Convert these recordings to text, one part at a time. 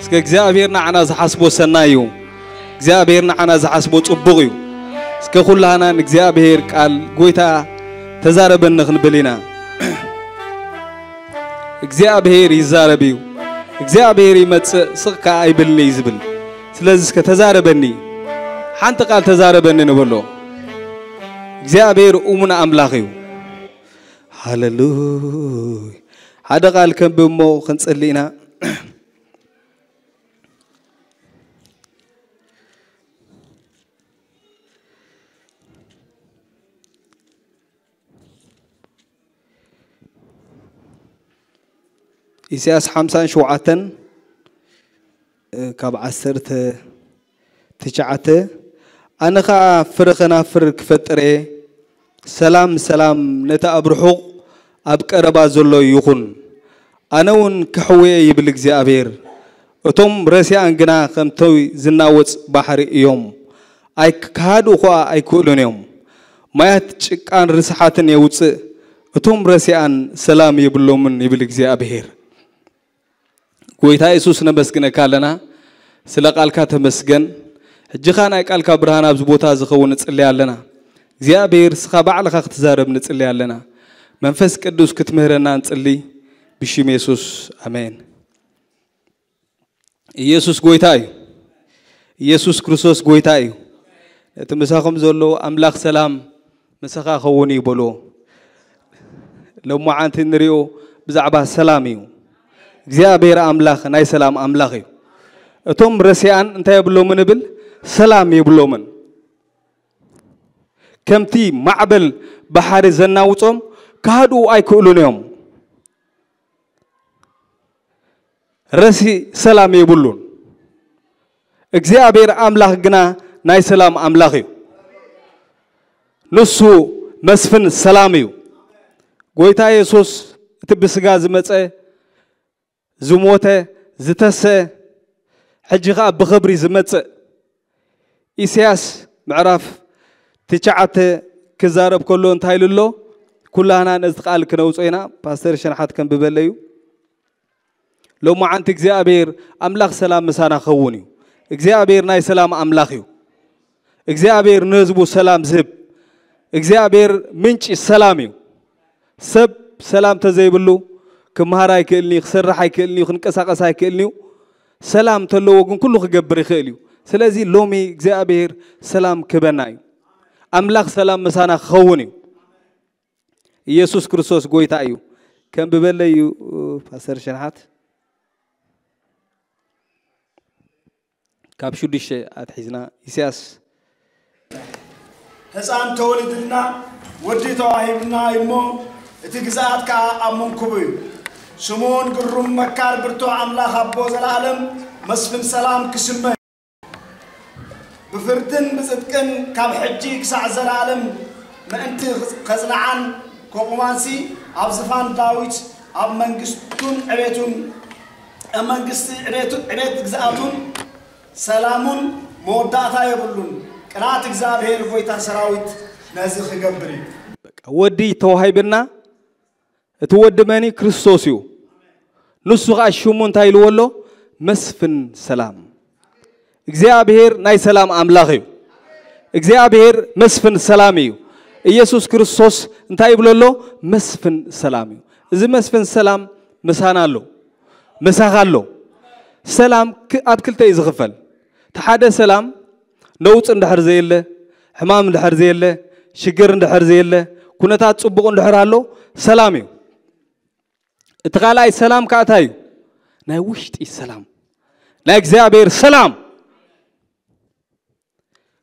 እስከ እግዚኣብሔር ንዓና ዝሓስቦ ሰናይ እዩ። እግዚኣብሔር ንዓና ዝሓስቦ ጽቡቕ እዩ። እስከ ኩላህና ንእግዚኣብሔር ቃል፣ "ጎይታ ተዛረበኒ" ክንብል ኢና። እግዚኣብሔር ይዛረብ እዩ። እግዚኣብሔር ይመጽእ፣ ስቕ ከኣ ኣይብልን እዩ ዝብል። ስለዚ እስከ "ተዛረበኒ፣ ሓንቲ ቃል ተዛረበኒ" ንበሎ። እግዚኣብሔር እሙን ኣምላኽ እዩ። ሃሌሉያ። ሓደ ቃል ከንብብ እሞ ክንጽሊ ኢና። ኢሳያስ ሓምሳን ሸውዓተን፣ እ፣ ካብ ዓሰርተ ትሽዓተ፣ ኣነ ኸኣ ፍረ ኸናፍር ክፈጥር እየ። ሰላም፣ ሰላም ነቲ ኣብ ርሑቕ ኣብ ቀረባ ዘሎ ይኹን። ኣነ እውን ክሕውየ ይብል እግዚኣብሔር። እቶም ረሲኣን ግና ከምቲ ዝናወጽ ባሕሪ እዮም። ኣይ-፣ ክሃድኡ ኸኣ ኣይክእሉን እዮም። ማያት ጭቃን ርስሓትን የውጽእ። እቶም ረሲኣን ሰላም የብሎምን ይብል እግዚኣብሔር። ጎይታ የሱስ ነመስግነካ ኣለና። ስለ ቃልካ ተመስገን። ሕጂ ኸኣ ናይ ቃልካ ብርሃን ኣብዚ ቦታ ዝኸውን ንጽሊ ኣለና። እግዚኣብሔር ስኻ ባዕልኻ ክትዛረብ ንጽሊ ኣለና። መንፈስ ቅዱስ ክትምህረና ንጽሊ ብሽም የሱስ። ኣሜን። ኢየሱስ ጎይታ እዩ። ኢየሱስ ክርስቶስ ጎይታ እዩ። ነቲ ምሳኹም ዘሎ ኣምላኽ ሰላም ምሳኻ ኸውን እዩ በልዎ። ሎማዓንቲ ንሪኦ ብዛዕባ ሰላም እዩ። እግዚኣብሔር ኣምላኽ ናይ ሰላም ኣምላኽ እዩ። እቶም ረሲኣን እንታይ የብሎምን እብል? ሰላም የብሎምን። ከምቲ ማዕበል ባሕሪ ዘናውጾም ክሃድኡ ኣይክእሉን እዮም። ረሲ ሰላም የብሉን። እግዚኣብሔር ኣምላኽ ግና ናይ ሰላም ኣምላኽ እዩ። ንሱ መስፍን ሰላም እዩ። ጎይታ የሱስ እቲ ብስጋ ዝመጸ፣ ዝሞተ፣ ዝተሰ፣ ሕጂ ኸኣ ብኽብሪ ዝመጽእ። ኢሳያስ ምዕራፍ ትሽዓተ ክዛረብ ከሎ እንታይ ኢሉ ኣሎ? ኩላህና ነዚ ቃል ክነውጾ ኢና። ፓስተር ሸንሓት ከንብበለይ እዩ። ሎማዓንቲ እግዚኣብሔር ኣምላኽ ሰላም ምሳና ክኸውን እዩ። እግዚኣብሔር ናይ ሰላም ኣምላኽ እዩ። እግዚኣብሔር ንህዝቡ ሰላም ዝህብ፣ እግዚኣብሔር ምንጪ ሰላም እዩ። ሰብ ሰላም ተዘይብሉ ክመሃር ኣይክእልን እዩ፣ ክሰርሕ ኣይክእልን እዩ፣ ክንቀሳቐስ ኣይክእልን እዩ። ሰላም ተለዎ ግን ኩሉ ክገብር ይኽእል እዩ። ስለዚ ሎሚ እግዚኣብሔር ሰላም ክበና እዩ። ኣምላኽ ሰላም ምሳና ክኸውን እዩ። ኢየሱስ ክርስቶስ ጎይታ እዩ። ከንብበለይ እዩ ፓስተር ሸንሓት። ካብ ሽዱሽተ ኣትሒዝና ኢሳያስ። ህፃን ተወሊድልና፣ ወዲ ተዋሂብና እሞ፣ እቲ ግዝኣት ከዓ ኣብ መንኩቡ እዩ። ስሙን ግሩም መካር፣ ብርቱዕ ኣምላኽ፣ ኣቦ ዘለኣለም፣ መስፍን ሰላም ክስመ እዩ። ብፍርድን ብጽድቅን ካብ ሕጂ ክሳዕ ዘለኣለም ምእንቲ ኸጽንዓን ከቑማንሲ፣ ኣብ ዝፋን ዳዊት፣ ኣብ መንግስቱን ዕቤቱን፣ ኣብ መንግስቲ ዕቤቱ፣ ዕቤት ግዝኣቱን ሰላሙን መወዳእታ የብሉን። ቅንኣት እግዚኣብሔር ጎይታ ሰራዊት ነዚ ክገብር እዩ። በቃ ወዲ ተዋሂብና፣ እቲ ወዲ መን እዩ? ክርስቶስ እዩ። ንሱ ኸኣ ሽሙ እንታይ ኢልዎ ኣሎ? መስፍን ሰላም። እግዚኣብሔር ናይ ሰላም ኣምላኽ እዩ። እግዚኣብሔር መስፍን ሰላም እዩ። ኢየሱስ ክርስቶስ እንታይ ይብሎ ኣሎ? መስፍን ሰላም እዩ። እዚ መስፍን ሰላም ምሳና ኣሎ፣ ምሳኻ ኣሎ። ሰላም ክ-፣ ኣብ ክልተ እዩ ዝኽፈል። እቲ ሓደ ሰላም ነውጽ እንድሕር ዘየለ፣ ሕማም እንድሕር ዘየለ፣ ሽግር እንድሕር ዘየለ፣ ኩነታት ጽቡቕ እንድሕር ኣሎ፣ ሰላም እዩ። እቲ ካልኣይ ሰላም ከኣ እንታይ እዩ? ናይ ውሽጢ ሰላም፣ ናይ እግዚኣብሔር ሰላም፣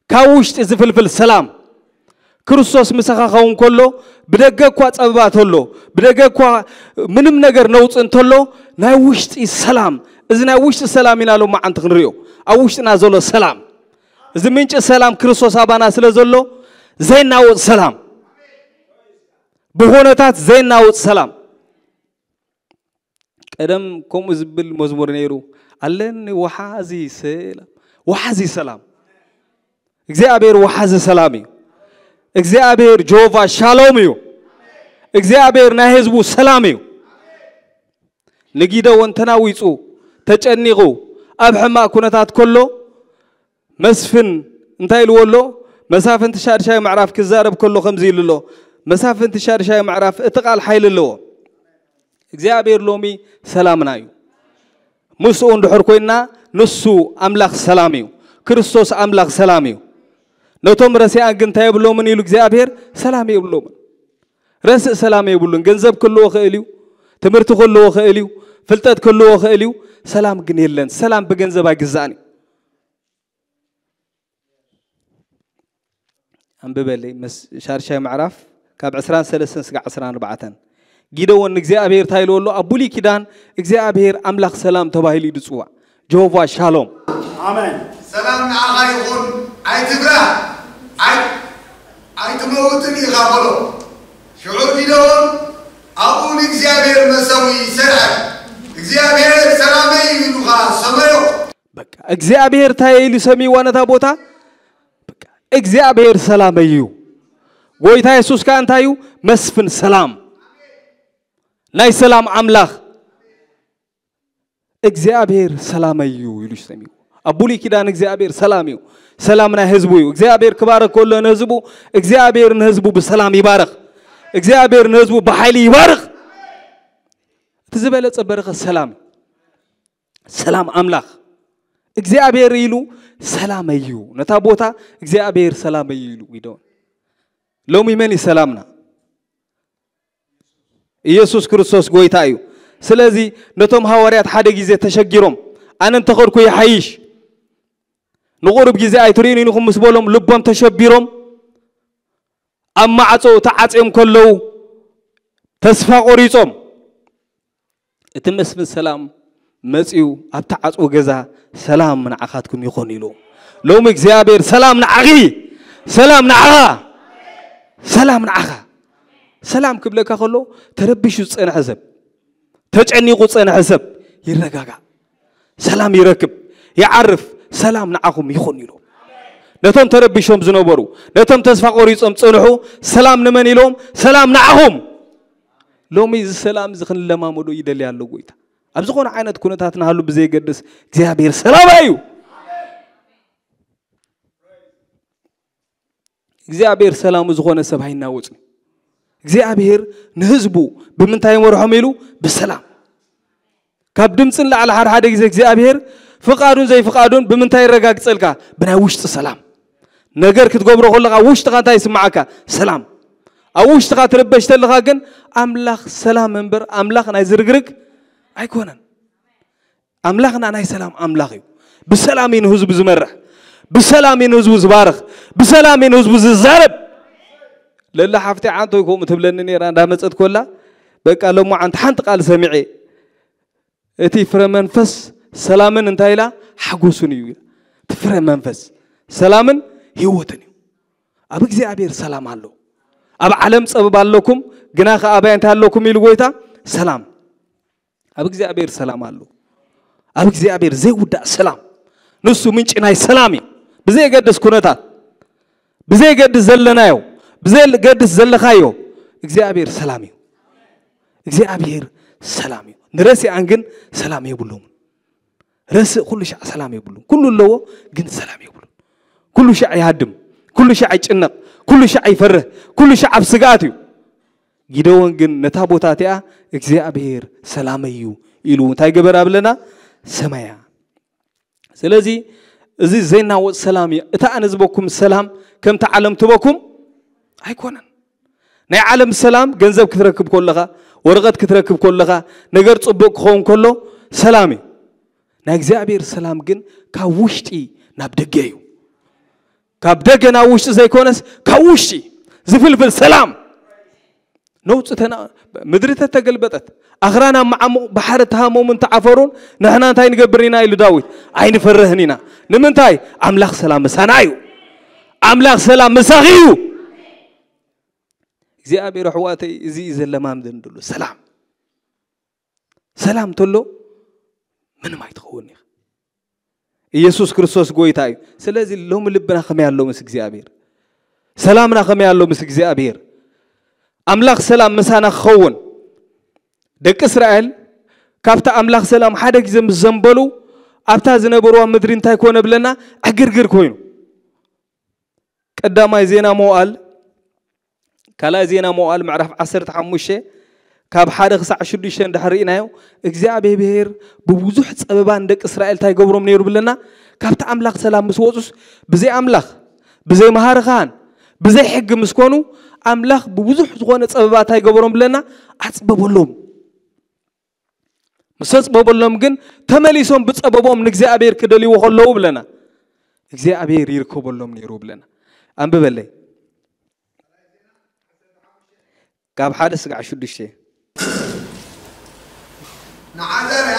ካብ ውሽጢ ዝፍልፍል ሰላም። ክርስቶስ ምሳኻ ኸውን ከሎ፣ ብደገ እኳ ጸበባ እንተሎ፣ ብደገ እኳ ምንም ነገር ነውጽ እንተሎ፣ ናይ ውሽጢ ሰላም፣ እዚ ናይ ውሽጢ ሰላም ኢና ሎማዓንቲ ክንሪኦ። ኣብ ውሽጥና ዘሎ ሰላም፣ እዚ ምንጪ ሰላም ክርስቶስ ኣባና ስለ ዘሎ፣ ዘይናወጽ ሰላም፣ ብኹነታት ዘይናወጽ ሰላም። ቀደም ከምኡ ዝብል መዝሙር ነይሩ፣ ኣለኒ ወሓዚ ሰላም፣ ወሓዚ ሰላም። እግዚኣብሔር ወሓዚ ሰላም እዩ። እግዚኣብሔር ጀሆቫ ሻሎም እዩ። እግዚኣብሔር ናይ ህዝቡ ሰላም እዩ። ንጊደዎን ተናዊጹ፣ ተጨኒቑ፣ ኣብ ሕማቕ ኩነታት ከሎ መስፍን እንታይ ኢልዎ ኣሎ? መሳፍንቲ ሻድሻይ ምዕራፍ ክዛረብ ከሎ ከምዚ ኢሉ ኣሎ። መሳፍንቲ ሻድሻይ ምዕራፍ እቲ ቃል ሓይሊ ኣለዎ። እግዚኣብሔር ሎሚ ሰላምና እዩ። ምስኡ እንድሕር ኮይንና ንሱ ኣምላኽ ሰላም እዩ። ክርስቶስ ኣምላኽ ሰላም እዩ። ነቶም ረሲኣን ግን እንታይ የብሎምን ኢሉ እግዚኣብሔር? ሰላም የብሎምን። ረስእ ሰላም የብሉን። ገንዘብ ክህልዎ ክእል እዩ፣ ትምህርቲ ክህልዎ ክእል እዩ፣ ፍልጠት ክህልዎ ክእል እዩ። ሰላም ግን የለን። ሰላም ብገንዘብ ኣይግዛእን እዩ። ኣንብበለይ። መስ- ሻርሻይ ምዕራፍ ካብ ዕስራን ሰለስተን ስጋዕ ዕስራን ኣርባዕተን። ጊደዎን ንእግዚኣብሔር እንታይ ኢልዎ ኣሎ? ኣብ ብሉይ ኪዳን እግዚኣብሔር ኣምላኽ ሰላም ተባሂሉ እዩ ዝጽዋዕ። ጀሆቫ ሻሎም። ኣሜን። ሰላም ንዓኻ ይኹን፣ ኣይትፍራህ፣ ኣይ ኣይትመውትን ኢኻ በሎ። ሽዑ ጊደዎን ኣብኡ ንእግዚኣብሔር መሰዊ ሰርዐ፣ እግዚኣብሔር ሰላመይ እዩ ኢሉኻ ሰመዮ። በቃ እግዚኣብሔር እንታይ ኢሉ ሰሚዋ ነታ ቦታ? በቃ እግዚኣብሔር ሰላመይ እዩ። ጎይታ የሱስ ከኣ እንታይ እዩ? መስፍን ሰላም፣ ናይ ሰላም ኣምላኽ። እግዚኣብሔር ሰላመይ እዩ ኢሉ ሰሚኡ። ኣብ ብሉይ ኪዳን እግዚኣብሔር ሰላም እዩ። ሰላም ናይ ህዝቡ እዩ። እግዚኣብሔር ክባረክ ከሎ ንህዝቡ፣ እግዚኣብሔር ንህዝቡ ብሰላም ይባረክ። እግዚኣብሔር ንህዝቡ ብሓይሊ ይባረክ። እቲ ዝበለጸ በረኸት ሰላም እዩ። ሰላም ኣምላኽ እግዚኣብሔር ኢሉ ሰላመይ እዩ። ነታ ቦታ እግዚኣብሔር ሰላመይ እዩ ኢሉ ጊደዎን። ሎሚ መን እዩ ሰላምና? ኢየሱስ ክርስቶስ ጎይታ እዩ። ስለዚ ነቶም ሃዋርያት ሓደ ግዜ ተሸጊሮም ኣነ እንተኸድኩ ይሓይሽ ንቑሩብ ግዜ ኣይትርእዩን ኢኹም ምስ በሎም ልቦም ተሸቢሮም ኣብ ማዕጾ ተዓጽዮም ከለዉ ተስፋ ቆሪጾም እቲ መስፍን ሰላም መጺኡ ኣብቲ ዓጽዎ ገዛ ሰላም ንዓኻትኩም ይኹን ኢሉ። ሎሚ እግዚኣብሔር ሰላም ንዓኺ፣ ሰላም ንዓኻ፣ ሰላም ንዓኻ። ሰላም ክብለካ ከሎ ተረቢሹ ዝጸንሐ ሰብ፣ ተጨኒቑ ዝጸንሐ ሰብ ይረጋጋእ፣ ሰላም ይረክብ፣ ይዓርፍ። ሰላም ንዓኹም ይኹን ኢሉ ነቶም ተረቢሾም ዝነበሩ፣ ነቶም ተስፋ ቆሪጾም ጽንሑ፣ ሰላም ንመን ኢሎም? ሰላም ንዓኹም። ሎሚ እዚ ሰላም እዚ ክንለማመዶ ይደሊ ኣሎ ጎይታ። ኣብ ዝኾነ ዓይነት ኩነታት ንሃሉ ብዘይገድስ እግዚኣብሔር ሰላም እዩ። እግዚኣብሔር ሰላሙ ዝኾነ ሰብ ኣይናወጽን። እግዚኣብሔር ንህዝቡ ብምንታይ ይመርሖም ኢሉ? ብሰላም። ካብ ድምፅን ላዕሊ ሓደ ሓደ ግዜ እግዚኣብሔር ፍቓዱን ዘይፍቓዱን ብምንታይ ይረጋግጸልካ? ብናይ ውሽጢ ሰላም። ነገር ክትገብሮ ከለኻ ውሽጥኻ እንታይ ይስምዓካ? ሰላም። ኣብ ውሽጥኻ ትርበሽ ተለኻ ግን ኣምላኽ ሰላም እምበር ኣምላኽ ናይ ዝርግርግ ኣይኮነን። ኣምላኽና ናይ ሰላም ኣምላኽ እዩ። ብሰላም እዩ ንህዝቡ ዝመርሕ፣ ብሰላም እዩ ንህዝቡ ዝባርኽ፣ ብሰላም እዩ ንህዝቡ ዝዛረብ። ለላ ሓፍቲ ዓንቶይ ከምኡ ትብለኒ ነይራ እንዳመፀት ኮላ በቃ ሎሞ ዓንቲ ሓንቲ ቃል ሰሚዐ እቲ ፍረ መንፈስ ሰላምን እንታይ ኢላ ሓጎስን እዩ ኢላ። እቲ ፍረ መንፈስ ሰላምን ህይወትን እዩ። ኣብ እግዚኣብሔር ሰላም ኣሎ። ኣብ ዓለም ጸበባ ኣለኩም ግና ከኣ ኣባይ እንታይ ኣለኩም ኢሉ ጎይታ ሰላም ኣብ እግዚኣብሔር ሰላም ኣሎ። ኣብ እግዚኣብሔር ዘይውዳእ ሰላም። ንሱ ምንጪ ናይ ሰላም እዩ። ብዘይገድስ ኩነታት፣ ብዘይገድስ ዘለናዮ፣ ብዘይገድስ ዘለኻዮ እግዚኣብሔር ሰላም እዩ። እግዚኣብሔር ሰላም እዩ። ንረሲኣን ግን ሰላም የብሎምን። ረስእ ኩሉ ሻዕ ሰላም የብሉን። ኩሉ ኣለዎ ግን ሰላም የብሉን። ኩሉ ሻዕ ይሃድም፣ ኩሉ ሻዕ ይጭነቕ፣ ኩሉ ሻዕ ይፈርህ፣ ኩሉ ሻዕ ኣብ ስግኣት እዩ። ጊደዎን ግን ነታ ቦታ እቲኣ እግዚኣብሔር ሰላመይ እዩ ኢሉ እንታይ ገበራ ብለና ሰመያ። ስለዚ እዚ ዘይናወጽ ሰላም እዩ። እታ ኣነ ዝበኩም ሰላም ከምቲ ዓለም ትበኩም ኣይኮነን። ናይ ዓለም ሰላም ገንዘብ ክትረክብ ከለኻ፣ ወረቐት ክትረክብ ከለኻ፣ ነገር ጽቡቕ ክኸውን ከሎ ሰላም እዩ። ናይ እግዚኣብሔር ሰላም ግን ካብ ውሽጢ ናብ ደገ እዩ። ካብ ደገ ናብ ውሽጢ ዘይኮነስ ካብ ውሽጢ ዝፍልፍል ሰላም። ነውጽ ተና ምድሪ ተተገልበጠት ኣኽራን ኣብ መዓሙቕ ባሕሪ ተሃመሙን ተዓፈሩን ንሕና እንታይ ንገብር ኢና ኢሉ ዳዊት ኣይንፈርህን ኢና። ንምንታይ? ኣምላኽ ሰላም ምሳና እዩ። ኣምላኽ ሰላም ምሳኺ እዩ። እግዚኣብሔር ኣሕዋተይ እዚ እዩ ዘለማምደን ዘሎ ሰላም። ሰላም ተሎ ምንም ኣይትኸውን ኢኻ። ኢየሱስ ክርስቶስ ጎይታ እዩ። ስለዚ ሎሚ ልብና ከመይ ኣሎ ምስ እግዚኣብሔር? ሰላምና ከመይ ኣሎ ምስ እግዚኣብሔር? ኣምላኽ ሰላም ምሳና ክኸውን ደቂ እስራኤል ካብቲ ኣምላኽ ሰላም ሓደ ግዜ ምስ ዘንበሉ ኣብታ ዝነበርዋ ምድሪ እንታይ ኮነ ብለና? ዕግርግር ኮይኑ። ቀዳማይ ዜና መዋዕል፣ ካልኣይ ዜና መዋዕል ምዕራፍ ዓሰርተ ሓሙሽተ ካብ ሓደ ክሳዕ ሽዱሽተ እንድሕር ርኢናዮ፣ እግዚኣብሔር ብብዙሕ ጸበባ ንደቂ እስራኤል እንታይ ገብሮም ነይሩ ብለና? ካብቲ ኣምላኽ ሰላም ምስ ወጹስ፣ ብዘይ ኣምላኽ፣ ብዘይ መሃሪ ካህን፣ ብዘይ ሕጊ ምስ ኮኑ፣ ኣምላኽ ብብዙሕ ዝኾነ ጸበባ እንታይ ገብሮም ብለና? ኣጽበበሎም። ምስ ኣጽበበሎም ግን ተመሊሶም ብጸበቦም ንእግዚኣብሔር ክደልይዎ ከለዉ ብለና፣ እግዚኣብሔር ይርከበሎም ነይሩ ብለና። ኣንብበለይ። ካብ ሓደ ስጋዕ ሽዱሽተ። ንዓዛርያ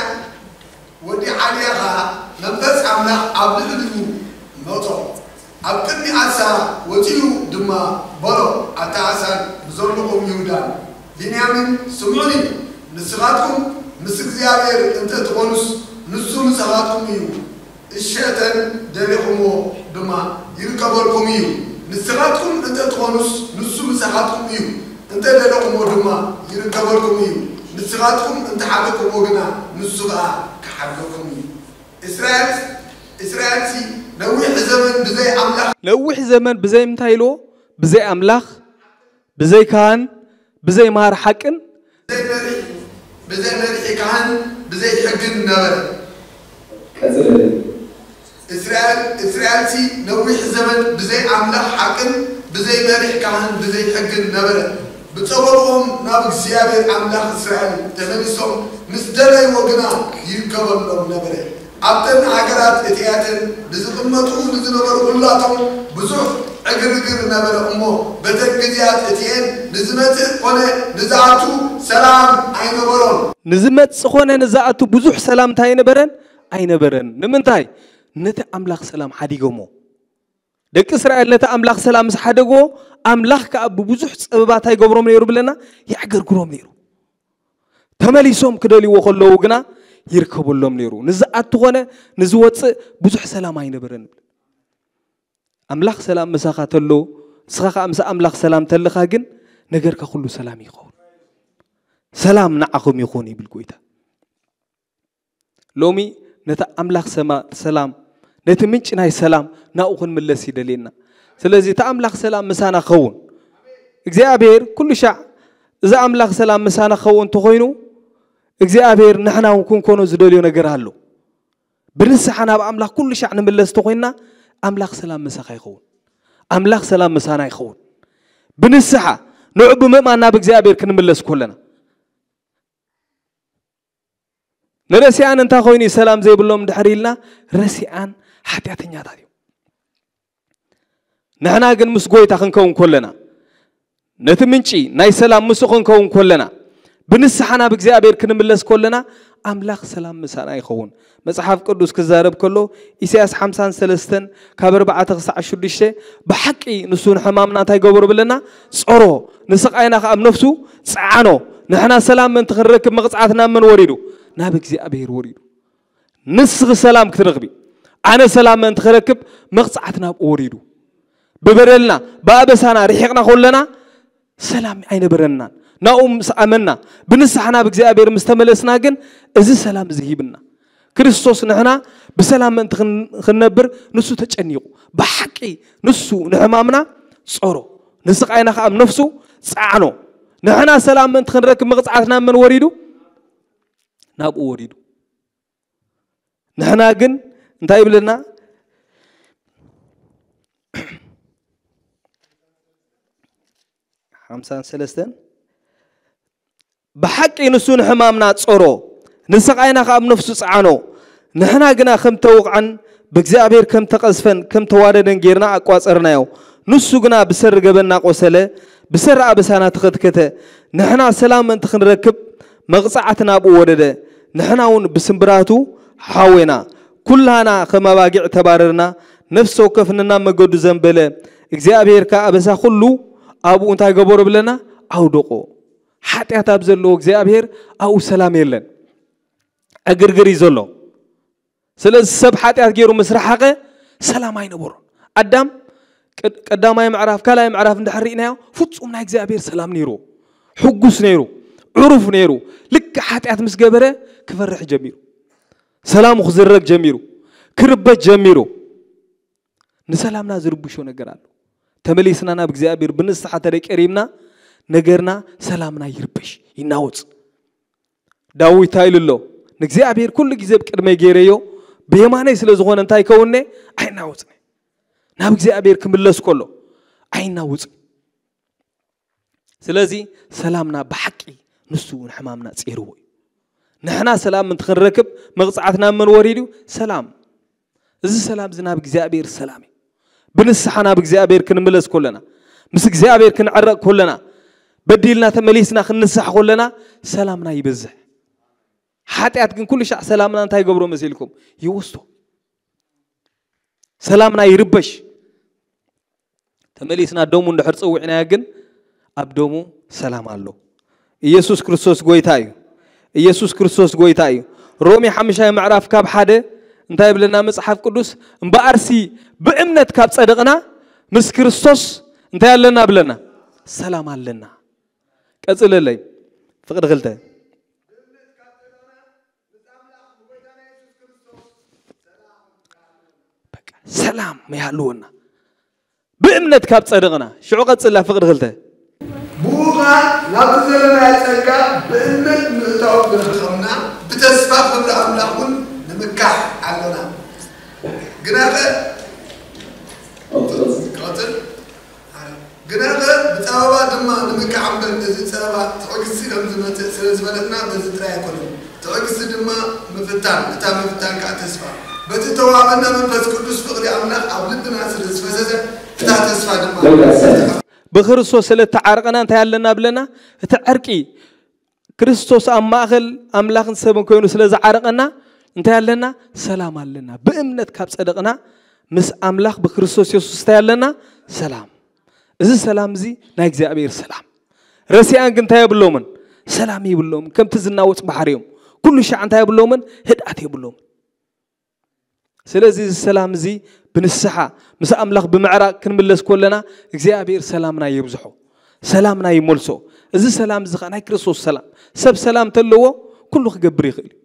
ወዲ ዓልያ ኸኣ መንፈስ ኣምላኽ ኣብ ልዕሊኡ መጾ። ኣብ ቅድሚ ኣሳ ወጺኡ ድማ በሎ፣ ኣታ ኣሳን ብዘለኹም ይሁዳን ብንያምን፣ ስምዑኒ። ንስኻትኩም ምስ እግዚኣብሔር እንተ ትኾኑስ፣ ንሱ ምሳኻትኩም እዩ። እሸተን ደሌኹምዎ ድማ ይርከበልኩም እዩ። ንስኻትኩም እንተ ትኾኑስ፣ ንሱ ምሳኻትኩም እዩ። እንተ ደለኹምዎ ድማ ይርከበልኩም እዩ። ንስኻትኩም እንተ ሓደግኩምዎ ግና፣ ንሱ ኸኣ ክሓድገኩም እዩ። እስራኤል እስራኤልሲ ነዊሕ ዘመን ብዘይ ኣምላኽ ነዊሕ ዘመን ብዘይ ምንታይ ኢልዎ? ብዘይ ኣምላኽ፣ ብዘይ ካህን፣ ብዘይ መሃር ሓቅን ብዘይ መሪሕ ብዘይ መሪሒ ካህን ብዘይ ሕግን ነበረ። ቀጽለለይ። እስራኤል እስራኤልሲ ነዊሕ ዘመን ብዘይ ኣምላኽ ሓቅን ብዘይ መሪሕ ካህን ብዘይ ሕግን ነበረ። ብጸበብኦም ናብ እግዚኣብሔር ኣምላኽ እስራኤል ተመሊሶም ምስ ደለይዎ ግና ይርከበሎም ነበረ። ኣብተን ሃገራት እቲኣተን ንዝቕመጡ ንዝነበሩ ኹላቶም ብዙሕ ዕግርግር ነበረ እሞ፣ በተን ግዜያት እቲኤን ንዝመጽእ ኾነ ንዝኣቱ ሰላም ኣይነበሮን። ንዝመጽእ ኾነ ንዝኣቱ ብዙሕ ሰላም እንታይ ኣይነበረን? ኣይነበረን። ንምንታይ? ነቲ ኣምላኽ ሰላም ሓዲጎሞ። ደቂ እስራኤል ነቲ ኣምላኽ ሰላም ምስ ሓደግዎ፣ ኣምላኽ ከኣ ብብዙሕ ጸበባ እንታይ ይገብሮም ነይሩ ብለና? የዕገርግሮም ነይሩ። ተመሊሶም ክደልይዎ ከለዉ ግና ይርከበሎም ነይሩ። ንዝኣቱ ኾነ ንዝወጽእ ብዙሕ ሰላም ኣይነበረን። ኣምላኽ ሰላም ምሳኻ ተሎ፣ ንስኻ ከኣ ምስ ኣምላኽ ሰላም ተለኻ ግን ነገርካ ኩሉ ሰላም ይኸውን። ሰላም ንዓኹም ይኹን ይብል ጎይታ። ሎሚ ነቲ ኣምላኽ ሰማ ሰላም ነቲ ምንጪ ናይ ሰላም ናብኡ ክንምለስ ይደልየና። ስለዚ እቲ ኣምላኽ ሰላም ምሳና ክኸውን እግዚኣብሔር ኩሉ ሻዕ እዚ ኣምላኽ ሰላም ምሳና ክኸውን እንተኾይኑ እግዚኣብሔር ንሕና እውን ክንኮኖ ዝደልዮ ነገር ኣሎ። ብንስሓ ናብ ኣምላኽ ኩሉ ሻዕ ንምለስ እንተኾይንና ኣምላኽ ሰላም ምሳኻ ይኸውን። ኣምላኽ ሰላም ምሳና ይኸውን። ብንስሓ ንዑ ብምእማን ናብ እግዚኣብሔር ክንምለስ ከለና ንረሲኣን እንታይ ኮይኑ እዩ ሰላም ዘይብሎም ድሕሪ ኢልና ረሲኣን ሓጢኣተኛታት እዮም። ንሕና ግን ምስ ጎይታ ክንከውን ከለና ነቲ ምንጪ ናይ ሰላም ምስኡ ክንከውን ከለና ብንስሓ ናብ እግዚኣብሔር ክንምለስ ከለና ኣምላኽ ሰላም ምሳና ይኸውን። መጽሓፍ ቅዱስ ክዛረብ ከሎ ኢሳያስ ሓምሳን ሰለስተን ካብ ኣርባዕተ ክሳዕ ሽዱሽተ ብሓቂ ንሱ ንሕማምና እንታይ ገበሮ ብለና? ጸሮ ንስቓይና ከኣ ኣብ ነፍሱ ጸዓኖ። ንሕና ሰላም ምእንቲ ክንረክብ መቕጻዕትና መን ወሪዱ? ናብ እግዚኣብሔር ወሪዱ። ንስኺ ሰላም ክትረኽቢ ኣነ ሰላም ምእንቲ ክረክብ መቕጻዕት ናብኡ ወሪዱ። ብበደልና ብኣበሳና ርሒቕና ከለና ሰላም ኣይነበረናን። ናብኡ ምስ ኣመንና ብንስሓ ናብ እግዚኣብሔር ምስ ተመለስና ግን እዚ ሰላም እዚ ሂብና። ክርስቶስ ንሕና ብሰላም ምእንቲ ክንነብር ንሱ ተጨኒቑ። ብሓቂ ንሱ ንሕማምና ጸሮ፣ ንስቓይና ከኣ ኣብ ነፍሱ ጸዓኖ። ንሕና ሰላም ምእንቲ ክንረክብ መቕጻዕትና መን ወሪዱ? ናብኡ ወሪዱ። ንሕና ግን እንታይ ይብለና? ሓምሳን ሰለስተን ብሓቂ ንሱ ንሕማምና ጸሮ፣ ንስቓይና ከኣ ኣብ ነፍሱ ጸዓኖ። ንሕና ግና ከም ተወቕዐን ብእግዚኣብሔር ከም ተቐዝፈን ከም ተዋረደን ጌርና ኣቋጸርናዮ። ንሱ ግና ብሰሪ ገበንና ቆሰለ፣ ብሰሪ ኣበሳና ተኸትከተ። ንሕና ሰላም ምእንቲ ክንረክብ መቕጻዕቲ ናብኡ ወረደ። ንሕና እውን ብስምብራቱ ሓዌና። ኩላና ከም ኣባጊዕ ተባረርና፣ ነፍሲ ወከፍ ነናብ መገዱ ዘንበለ። እግዚኣብሔር ከኣ ኣበሳ ኩሉ ኣብኡ እንታይ ገበሮ ብለና? ኣውደቆ። ሓጢኣት ኣብ ዘለዎ እግዚኣብሔር ኣብኡ ሰላም የለን። ዕግርግር እዩ ዘሎ። ስለዚ ሰብ ሓጢኣት ገይሩ ምስ ረሓቐ ሰላም ኣይነበሮን። ኣዳም ቀዳማይ ምዕራፍ ካልኣይ ምዕራፍ እንድሕር ርኢናዮ ፍጹም ናይ እግዚኣብሔር ሰላም ነይሩ፣ ሕጉስ ነይሩ፣ ዕሩፍ ነይሩ። ልክዕ ሓጢኣት ምስ ገበረ ክፈርሕ ጀሚሩ። ሰላሙ ክዝረግ ጀሚሩ፣ ክርበሽ ጀሚሩ። ንሰላምና ዝርብሾ ነገር ኣሎ። ተመሊስና ናብ እግዚኣብሔር ብንስሓ ተደቀሪብና ነገርና ሰላምና ይርበሽ፣ ይናወጽ። ዳዊት እንታይ ኢሉ ኣሎ? ንእግዚኣብሔር ኩሉ ግዜ ብቅድመይ ገይረዮ፣ ብየማነይ ስለ ዝኾነ እንታይ ይከውን'የ? ኣይናወጽን። ናብ እግዚኣብሔር ክምለስ ከሎ ኣይናወጽን። ስለዚ ሰላምና ብሓቂ ንሱ ንሕማምና ጸይርዎ እዩ። ንሕና ሰላም እንተ ክንረክብ መቕጻዕትና መን ወሪዱ? ሰላም። እዚ ሰላም እዚ ናብ እግዚኣብሔር ሰላም እዩ። ብንስሓ ናብ እግዚኣብሔር ክንምለስ ከለና፣ ምስ እግዚኣብሔር ክንዕረቕ ከለና፣ በዲልና ተመሊስና ክንንሳሕ ከለና ሰላምና ይበዝሕ። ሓጢኣት ግን ኩሉ ሻዕ ሰላምና እንታይ ይገብሮ መሲልኩም? ይወስዶ። ሰላምና ይርበሽ። ተመሊስና ደሙ እንድሕር ጽውዕናዮ ግን ኣብ ደሙ ሰላም ኣሎ። ኢየሱስ ክርስቶስ ጎይታ እዩ። ኢየሱስ ክርስቶስ ጎይታ እዩ። ሮሜ ሓምሻይ ምዕራፍ ካብ ሓደ እንታይ ይብለና መጽሓፍ ቅዱስ? እምበኣርሲ ብእምነት ካብ ጸደቕና ምስ ክርስቶስ እንታይ ኣለና ብለና? ሰላም ኣለና። ቀጽለለይ። ፍቕዲ ክልተ። በቃ ሰላም ይሃልወና። ብእምነት ካብ ጸደቕና። ሽዑ ቀጽላ ፍቕዲ ክልተ። ብኡ ኸኣ ናብቲ ዘለናዮ ጸጋ ብእምነት ምእታው ዝረኸብና፣ ብተስፋ ክብሪ ኣምላኽ እውን ንምካሕ ኣሎና። ግናኸ፣ ክቐጽል? ግናኸ ብጸበባ ድማ ንምካሕ እምበር፣ ነዚ ጸበባ ትዕግስቲ ከም ዝመጽእ ስለ ዝፈለጥና በዚ ጥራይ ኣይኮነን። ትዕግስቲ ድማ ምፍታን፣ እታ ምፍታን ከኣ ተስፋ። በቲ እተዋህበና መንፈስ ቅዱስ ፍቕሪ ኣምላኽ ኣብ ልብና ስለ ዝፈሰሰ፣ እታ ተስፋ ድማ ብኽርስቶስ ስለ እተዓረቐና እንታይ ኣለና ብለና? እቲ ዕርቂ ክርስቶስ ኣብ ማእከል ኣምላኽን ሰብን ኮይኑ ስለ ዝዓረቐና እንታይ ኣለና? ሰላም ኣለና። ብእምነት ካብ ጸደቕና ምስ ኣምላኽ ብክርስቶስ የሱስ እንታይ ኣለና? ሰላም። እዚ ሰላም እዚ ናይ እግዚኣብሔር ሰላም። ረሲኣን ግን እንታይ የብሎምን? ሰላም የብሎምን። ከምቲ ዝናወጽ ባሕሪ እዮም። ኩሉ ሻዕ እንታይ የብሎምን? ህድኣት የብሎምን። ስለዚ እዚ ሰላም እዚ ብንስሓ ምስ ኣምላኽ ብምዕራቕ ክንምለስ ከለና እግዚኣብሔር ሰላምና የብዝሖ፣ ሰላምና ይመልሶ። እዚ ሰላም እዚ ኸዓ ናይ ክርስቶስ ሰላም። ሰብ ሰላም ተለዎ ኩሉ ክገብር ይኽእል እዩ።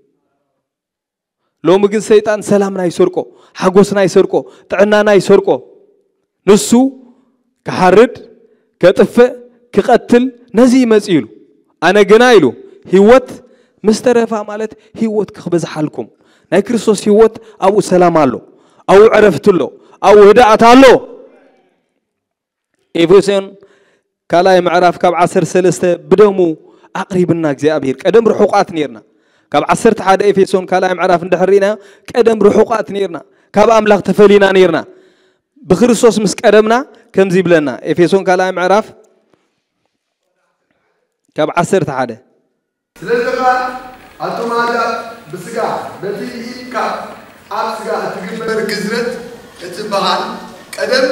ሎሚ ግን ሰይጣን ሰላምና ይሰርቆ፣ ሓጎስና ይሰርቆ፣ ጥዕናና ይሰርቆ። ንሱ ክሓርድ፣ ከጥፍእ፣ ክቐትል ነዚ ይመጽእ ኢሉ። ኣነ ግና ኢሉ ህይወት ምስ ተረፋ ማለት ህይወት ክበዝሓልኩም። ናይ ክርስቶስ ህይወት ኣብኡ ሰላም ኣሎ፣ ኣብኡ ዕረፍቲ ኣሎ፣ ኣብኡ ህድኣት ኣሎ። ኤፌሶን ካልኣይ ምዕራፍ ካብ ዓሰርተ ሰለስተ ብደሙ ኣቕሪብና እግዚኣብሔር። ቀደም ርሑቓት ነርና። ካብ ዓሰርተ ሓደ ኤፌሶን ካልኣይ ምዕራፍ እንድሕር ርኢና ቀደም ርሑቓት ነርና። ካብ ኣምላኽ ተፈሊና ነርና። ብክርስቶስ ምስ ቀረብና ከምዚ ይብለና። ኤፌሶን ካልኣይ ምዕራፍ ካብ ዓሰርተ ሓደ። ስለዚ ኸኣ ኣቱም ኣሕዛብ ብስጋ በቲ ብኢድካ ኣብ ስጋ እትግበር ግዝረት እትበሃል ቀደም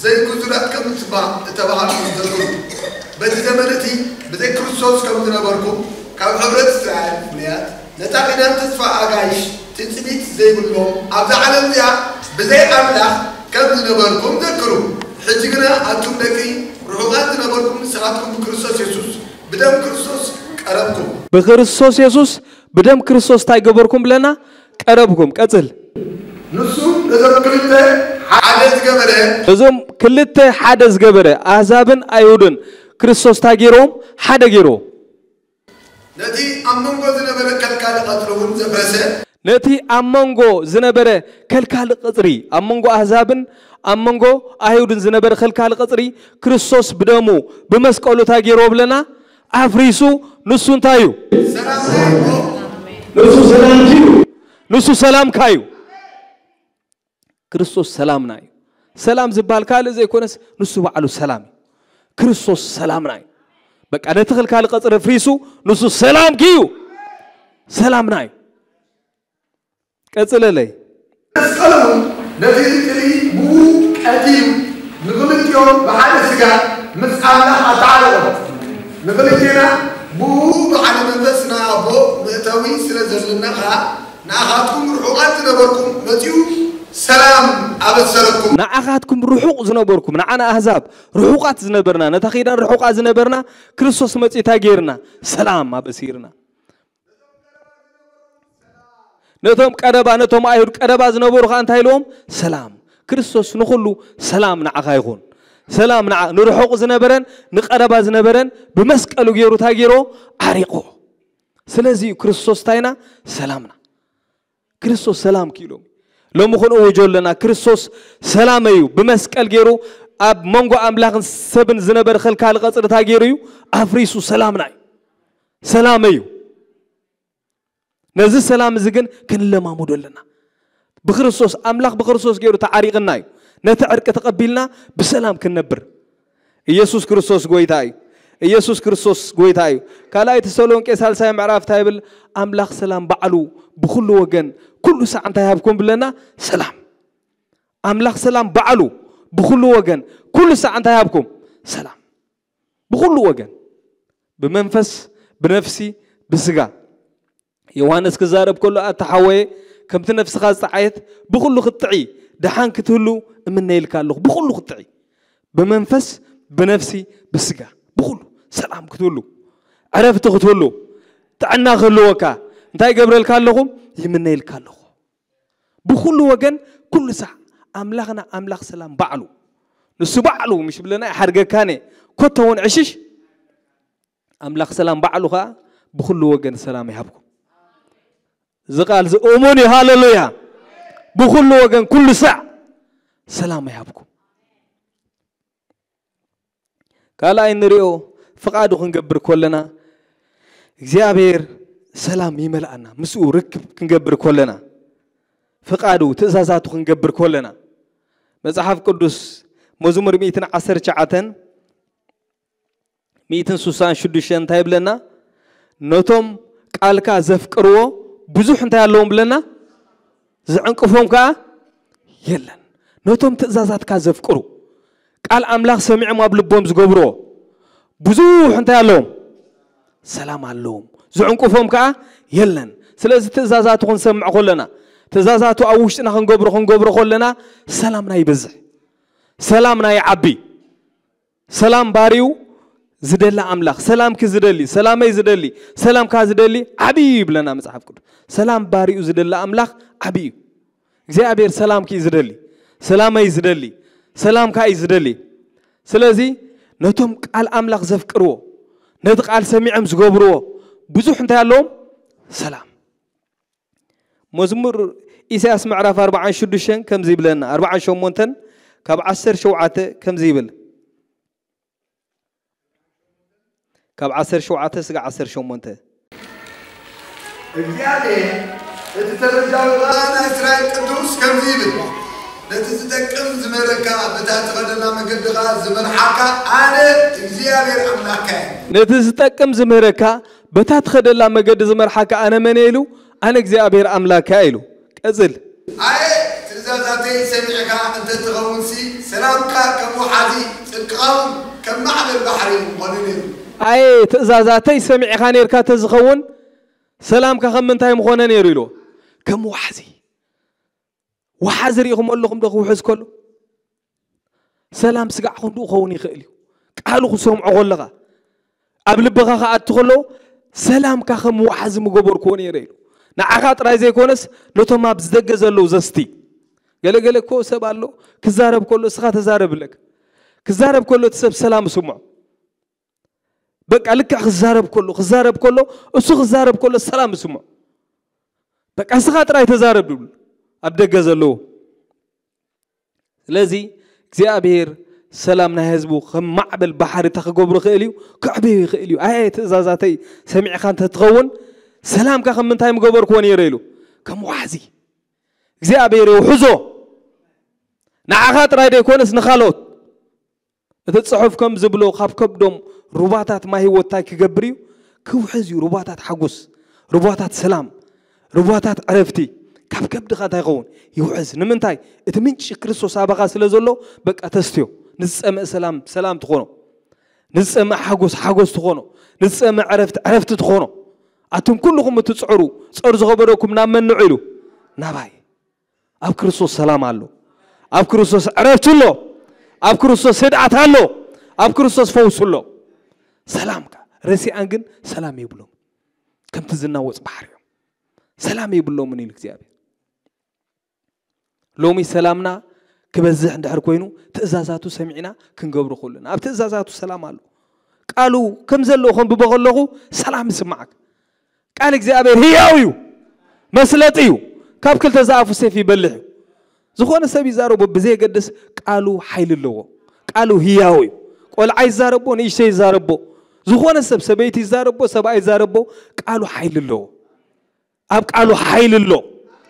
ዘይግዙራት ከም እትባ-፣ እተባህልኩም ተዝኽሩ፣ በቲ ዘመን እቲ ብዘይ ክርስቶስ ከም ዝነበርኩም ካብ ሕብረት እስራኤል ፍሉያት፣ ነታ ኪዳን ተስፋ ኣጋይሽ ትጽቢት ዘይብሎም ኣብዛ ዓለም እዚኣ ብዘይ ኣምላኽ ከም ዝነበርኩም ዘክሩ። ሕጂ ግና ኣቱም ደቂ ርሑቓት ዝነበርኩም ንስኻትኩም ብክርስቶስ የሱስ ብደም ክርስቶስ ቀረብኩም። ብክርስቶስ የሱስ ብደም ክርስቶስ እንታይ ገበርኩም ብለና? ቀረብኩም። ቀጽል። ንሱ ነዞም ክልተ ሓደ ዝገበረ። እዞም ክልተ ሓደ ዝገበረ፣ ኣህዛብን ኣይሁድን ክርስቶስ እንታይ ገይርዎም? ሓደ ገይርዎም። ነቲ ኣብ መንጎ ዝነበረ ከልካሊ ቀጽሪ እውን ዘፍረሰ። ነቲ ኣብ መንጎ ዝነበረ ከልካሊ ቀጽሪ፣ ኣብ መንጎ ኣህዛብን ኣብ መንጎ ኣይሁድን ዝነበረ ከልካሊ ቀጽሪ ክርስቶስ ብደሙ ብመስቀሉ እንታይ ገይርዎ ብለና? ኣፍሪሱ። ንሱ እንታይ እዩ? ሰላም እዩ። ንሱ ሰላምኪ እዩ። ንሱ ሰላምካ እዩ። ክርስቶስ ሰላምና እዩ። ሰላም ዝበሃል ካልእ ዘይኮነስ ንሱ ባዕሉ ሰላም እዩ። ክርስቶስ ሰላምና እዩ። በቃ ነቲ ከልካሊ ቀጽሪ ኣፍሪሱ ንሱ ሰላምኪ እዩ። ሰላምና እዩ። ቀጽለለይ። መስቀሉ ነቲ ጥሊ ብኡ ቀቲሉ ንኽልቲኦም ብሓደ ስጋ ምስ ኣምላኽ ኣተዓረቖም። ንኽልቴና ብኡ ብሓደ መንፈስ ናብ ኣቦ መእተዊ ስለ ዘለና ኸኣ ንኣኻትኩም ርሑቓት ዝነበርኩም መጺኡ ሰላም ኣበሰረኩም። ንኣኻትኩም ርሑቕ ዝነበርኩም፣ ንዓና ኣህዛብ ርሑቓት ዝነበርና፣ ነታ ኪዳን ርሑቓት ዝነበርና ክርስቶስ መጺኡ እንታይ ገይርና? ሰላም ኣበሲርና። ነቶም ቀረባ፣ ነቶም ኣይሁድ ቀረባ ዝነበሩ ከኣ እንታይ ኢልዎም? ሰላም። ክርስቶስ ንኹሉ ሰላም ንዓኻ ይኹን። ሰላም ንዓ-፣ ንርሑቕ ዝነበረን ንቀረባ ዝነበረን ብመስቀሉ ገይሩ እንታይ ገይሮ? ዓሪቑ። ስለዚ እዩ ክርስቶስ እንታይና? ሰላምና። ክርስቶስ ሰላም ክኢሎም። ሎሚ ክንእውጆ ኣለና። ክርስቶስ ሰላም እዩ። ብመስቀል ገይሩ ኣብ መንጎ ኣምላኽን ሰብን ዝነበረ ከልካሊ ቀጽሪ እንታይ ገይሩ እዩ? ኣፍሪሱ ሰላምና እዩ። ሰላም እዩ። ነዚ ሰላም እዚ ግን ክንለማመዶ ኣለና። ብክርስቶስ፣ ኣምላኽ ብክርስቶስ ገይሩ ተዓሪቕና እዩ። ነቲ ዕርቂ ተቐቢልና ብሰላም ክንነብር። ኢየሱስ ክርስቶስ ጎይታ እዩ። ኢየሱስ ክርስቶስ ጎይታ እዩ። ካልኣይ ተሰሎንቄ ሳልሳይ ምዕራፍ እንታይ ይብል? ኣምላኽ ሰላም ባዕሉ ብኹሉ ወገን ኩሉ ሳዕ እንታይ ይሃብኩም ብለና? ሰላም። ኣምላኽ ሰላም ባዕሉ ብኹሉ ወገን ኩሉ ሳዕ እንታይ ይሃብኩም? ሰላም። ብኹሉ ወገን፣ ብመንፈስ፣ ብነፍሲ፣ ብስጋ። ዮሃንስ ክዛረብ ከሎ፣ ኣታ ሓወየ፣ ከምቲ ነፍስኻ ዝጠዓየት ብኹሉ ክትጥዒ፣ ደሓን ክትህሉ እምነየልካ ኣለኹ። ብኹሉ ክትጥዒ፣ ብመንፈስ፣ ብነፍሲ፣ ብስጋ፣ ብኹሉ ሰላም ክትህሉ፣ ዕረፍቲ ክትህሉ፣ ጥዕና ክህልወካ እንታይ ይገብረልካ ኣለኹ? ይምነየልካ ኣለኹ። ብኹሉ ወገን፣ ኩሉ ሳዕ ኣምላኽና ኣምላኽ ሰላም ባዕሉ፣ ንሱ ባዕሉ ምሽ ብለና ይሓድገካነ፣ ኮቶ እውን ዕሽሽ። ኣምላኽ ሰላም ባዕሉ ኸዓ ብኹሉ ወገን ሰላም ይሃብኩም። እዚ ቃል እዚ እሙን እዩ። ሃሌሉያ። ብኹሉ ወገን ኩሉ ሳዕ ሰላም ይሃብኩም። ካልኣይ ንሪኦ፣ ፍቓዱ ክንገብር ከለና እግዚኣብሔር ሰላም ይመልኣና። ምስኡ ርክብ ክንገብር ከለና፣ ፍቓዱ፣ ትእዛዛቱ ክንገብር ከለና፣ መጽሓፍ ቅዱስ መዝሙር ሚእትን ዓሰርተ ትሽዓተን ሚእትን ስሳን ሽዱሽተን እንታይ ይብለና? ነቶም ቃልካ ዘፍቅርዎ ብዙሕ እንታይ ኣለዎም ብለና? ዝዕንቅፎም ከኣ የለን። ነቶም ትእዛዛትካ ዘፍቅሩ፣ ቃል ኣምላኽ ሰሚዖም ኣብ ልቦም ዝገብርዎ ብዙሕ እንታይ ኣለዎም? ሰላም ኣለዎም። ዝዕንቅፎም ከኣ የለን። ስለዚ ትእዛዛቱ ክንሰምዕ ከለና፣ ትእዛዛቱ ኣብ ውሽጥና ክንገብሮ፣ ክንገብሮ ከለና ሰላምና ይበዝሕ። ሰላምና ይዓቢ። ሰላም ባሪኡ ዝደሊ ኣምላኽ፣ ሰላምኪ ዝደሊ፣ ሰላመይ ዝደሊ፣ ሰላምካ ዝደሊ ዓብዪ እዩ ይብለና መጽሓፍ ቅዱስ። ሰላም ባሪኡ ዝደሊ ኣምላኽ ዓብዪ እዩ። እግዚኣብሔር ሰላምኪ እዩ ዝደሊ፣ ሰላመይ ዝደሊ፣ ሰላምካ እዩ ዝደሊ። ስለዚ ነቶም ቃል ኣምላኽ ዘፍቅርዎ፣ ነቲ ቃል ሰሚዖም ዝገብርዎ ብዙሕ እንታይ ኣለዎም? ሰላም። መዝሙር ኢሳያስ ምዕራፍ ኣርባዓን ሽዱሽተን ከምዚ ይብለና፣ ኣርባዓን ሸሞንተን ካብ ዓሰርተ ሸውዓተ ከምዚ ይብል፣ ካብ ዓሰርተ ሸውዓተ ስጋዕ ዓሰርተ ሸሞንተ። እግዚኣብሔር እቲ ተበጃዊ ኸኣ ናይ እስራኤል ቅዱስ ከምዚ ይብል፣ ነቲ ዝጠቅም ዝምህረካ፣ በታ ትኸደላ መገዲ ኸኣ ዝመርሓካ ኣነ እግዚኣብሔር ኣምላኽካ እየ። ነቲ ዝጠቅም ዝምህረካ፣ በታ ትኸደላ መገዲ ዝመርሓካ ኣነ መን እየ ኢሉ? ኣነ እግዚኣብሔር ኣምላኽካ እየ ኢሉ። ቀጽል። ኣየ ትእዛዛተይ ሰሚዕካ እንተ ትኸውንሲ፣ ሰላምካ ከም ወሓዚ፣ ጽድቅኻ እውን ከም ማዕበል ባሕሪ ምኾነ ነይሩ። ኣየ ትእዛዛተይ ሰሚዕካ ነይርካ እንተ ዝኸውን፣ ሰላምካ ከም ምንታይ ምኾነ ነይሩ ኢሉ? ከም ወሓዚ። ወሓዚ ርኢኹም ኣለኹም ዶ ክውሕዝ ከሎ? ሰላም ስጋዕ ክንድኡ ክኸውን ይኽእል እዩ። ቃሉ ክሰምዖ ከለኻ፣ ኣብ ልብኻ ክኣቱ ከሎ፣ ሰላምካ ከም ወሓዚ ምገበርክዎ ነይረ ኢሉ። ንዓኻ ጥራይ ዘይኮነስ፣ ነቶም ኣብ ዝደገ ዘለዉ ዘስቲ። ገለ ገለ እኮ ሰብ ኣሎ፣ ክዛረብ ከሎ፣ እስኻ ተዛረብ ኣለካ። ክዛረብ ከሎ፣ እቲ ሰብ ሰላም ስምዖ። በቃ ልክዕ ክዛረብ ከሎ፣ ክዛረብ ከሎ፣ እሱ ክዛረብ ከሎ፣ ሰላም ስምዖ። በቃ እስኻ ጥራይ ተዛረብ ድብሉ፣ ኣብ ደገ ዘለዉ። ስለዚ እግዚኣብሔር ሰላም ናይ ህዝቡ ከም ማዕበል ባሕሪ እንታይ ክገብሮ ይኽእል እዩ? ከዕብዮ ይኽእል እዩ። ኣየ ትእዛዛተይ ሰሚዕካ እንተ ትኸውን፣ ሰላምካ ከም ምንታይ ምገበርክዎ ነይረ ኢሉ። ከም ዋሕዚ እግዚኣብሔር የውሕዞ። ንዓኻ ጥራይ ደይኮነስ ንኻልኦት። እቲ ጽሑፍ ከም ዝብሎ፣ ካብ ከብዶም ሩባታት ማይ ህይወት እንታይ ክገብር እዩ? ክውሕዝ እዩ። ሩባታት ሓጎስ፣ ሩባታት ሰላም፣ ሩባታት ዕረፍቲ ካብ ከብድኻ እንታይ ይኸውን? ይውሕዝ። ንምንታይ? እቲ ምንጪ ክርስቶስ ኣባኻ ስለ ዘሎ፣ በቃ ተስትዮ። ንዝጸምእ ሰላም፣ ሰላም ትኾኖ። ንዝጸምእ ሓጎስ፣ ሓጎስ ትኾኖ። ንዝጸምእ ዕረፍቲ፣ ዕረፍቲ ትኾኖ። ኣቱም ኩልኹም እትጽዕሩ፣ ጸር ዝኸበደኩም ናብ መን ንዑ ኢሉ? ናባይ። ኣብ ክርስቶስ ሰላም ኣሎ። ኣብ ክርስቶስ ዕረፍቲ ኣሎ። ኣብ ክርስቶስ ህድኣት ኣሎ። ኣብ ክርስቶስ ፈውሲ ኣሎ። ሰላምካ ረሲኣን ግን ሰላም የብሎም። ከምቲ ዝናወጽ ባሕሪ እዮም። ሰላም የብሎምን ኢሉ እግዚኣብሔር። ሎሚ ሰላምና ክበዝሕ እንድሕር ኮይኑ ትእዛዛቱ ሰሚዕና ክንገብሮ ከለና፣ ኣብ ትእዛዛቱ ሰላም ኣሎ። ቃሉ ከም ዘለዎ ከንብቦ ከለኹ ሰላም ይስማዓካ። ቃል እግዚኣብሔር ህያው እዩ፣ መስለጢ እዩ፣ ካብ ክልተ ዝኣፉ ሴፍ ይበልሕ እዩ። ዝኾነ ሰብ ይዛረቦ ብዘየገድስ ቃሉ ሓይሊ ኣለዎ። ቃሉ ህያው እዩ። ቆልዓ ይዛረቦ፣ ንእሽተይ ይዛረቦ፣ ዝኾነ ሰብ፣ ሰበይቲ ይዛረቦ፣ ሰብኣይ ይዛረቦ፣ ቃሉ ሓይሊ ኣለዎ። ኣብ ቃሉ ሓይሊ ኣሎ።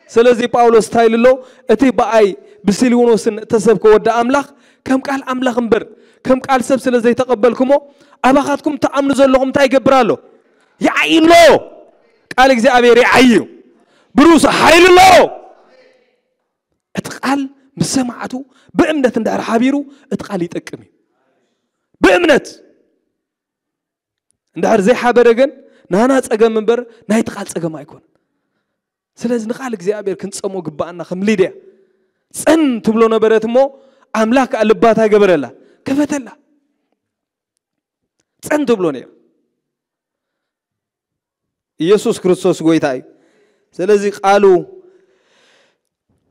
ስለዚ ጳውሎስ እንታይ ኢሉ ኣሎ? እቲ ብኣይ ብሲሊኖስን እተሰብከ ወዲ ኣምላኽ ከም ቃል ኣምላኽ እምበር ከም ቃል ሰብ ስለ ዘይተቐበልኩሞ፣ ኣባኻትኩም ትኣምኑ ዘለኹም እንታይ ይገብር ኣሎ? ይዓዪ ኣሎ። ቃል እግዚኣብሔር ይዓዪ እዩ። ብሩስ ሓይሊ ኣሎ። እቲ ቃል ምስ ሰማዕቱ ብእምነት እንድሕር ሓቢሩ እቲ ቃል ይጠቅም እዩ። ብእምነት እንድሕር ዘይሓበረ ግን ናና ጸገም እምበር ናይቲ ቃል ጸገም ኣይኮነን። ስለዚ ንቃል እግዚኣብሔር ክንጸሞ ግባኣና። ከም ሊድያ ጸን ትብሎ ነበረት እሞ ኣምላክ ከኣ ልባ እንታይ ገበረላ? ከፈተላ። ጸን ትብሎ ነይራ። ኢየሱስ ክርስቶስ ጎይታ እዩ። ስለዚ ቃሉ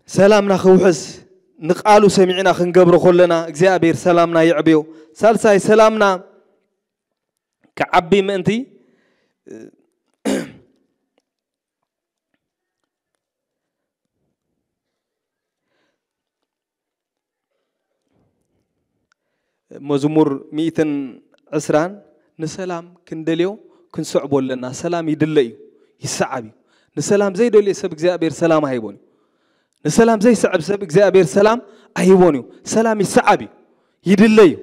ሰላምና ክውሕስ ንቃሉ ሰሚዕና ክንገብሮ ከለና እግዚኣብሔር ሰላምና የዕብዮ። ሳልሳይ ሰላምና ክዓቢ ምእንቲ መዝሙር ሚእትን ዕስራን ንሰላም ክንደልዮ ክንስዕቦ ኣለና። ሰላም ይድለ እዩ፣ ይሰዓብ እዩ። ንሰላም ዘይደልዮ ሰብ እግዚኣብሔር ሰላም ኣይቦን እዩ። ንሰላም ዘይስዕብ ሰብ እግዚኣብሔር ሰላም ኣይቦን እዩ። ሰላም ይሰዓብ እዩ፣ ይድለ እዩ።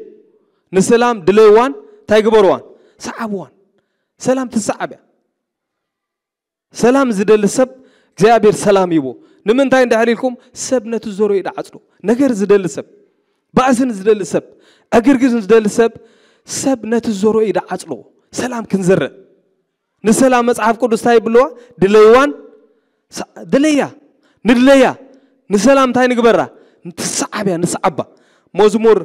ንሰላም ድለይዋን እንታይ ግበርዋን? ሰዓብዋን። ሰላም ትሰዓብ እያ። ሰላም ዝደሊ ሰብ እግዚኣብሔር ሰላም ይቦ። ንምንታይ እንድሕር ኢልኩም ሰብ ነቲ ዘሮ እዩ ደዓጽዶ። ነገር ዝደሊ ሰብ፣ ባእስን ዝደሊ ሰብ፣ ዕግርግርን ዝደሊ ሰብ፣ ሰብ ነቲ ዘሮ እዩ ደዓጽዶ። ሰላም ክንዘርእ ንሰላም መጽሓፍ ቅዱስ እንታይ ይብልዋ? ድለይዋን ሰ- ድለያ ንድለያ ንሰላም እንታይ ንግበራ? ንትሰዓብያ ንስዓባ። መዝሙር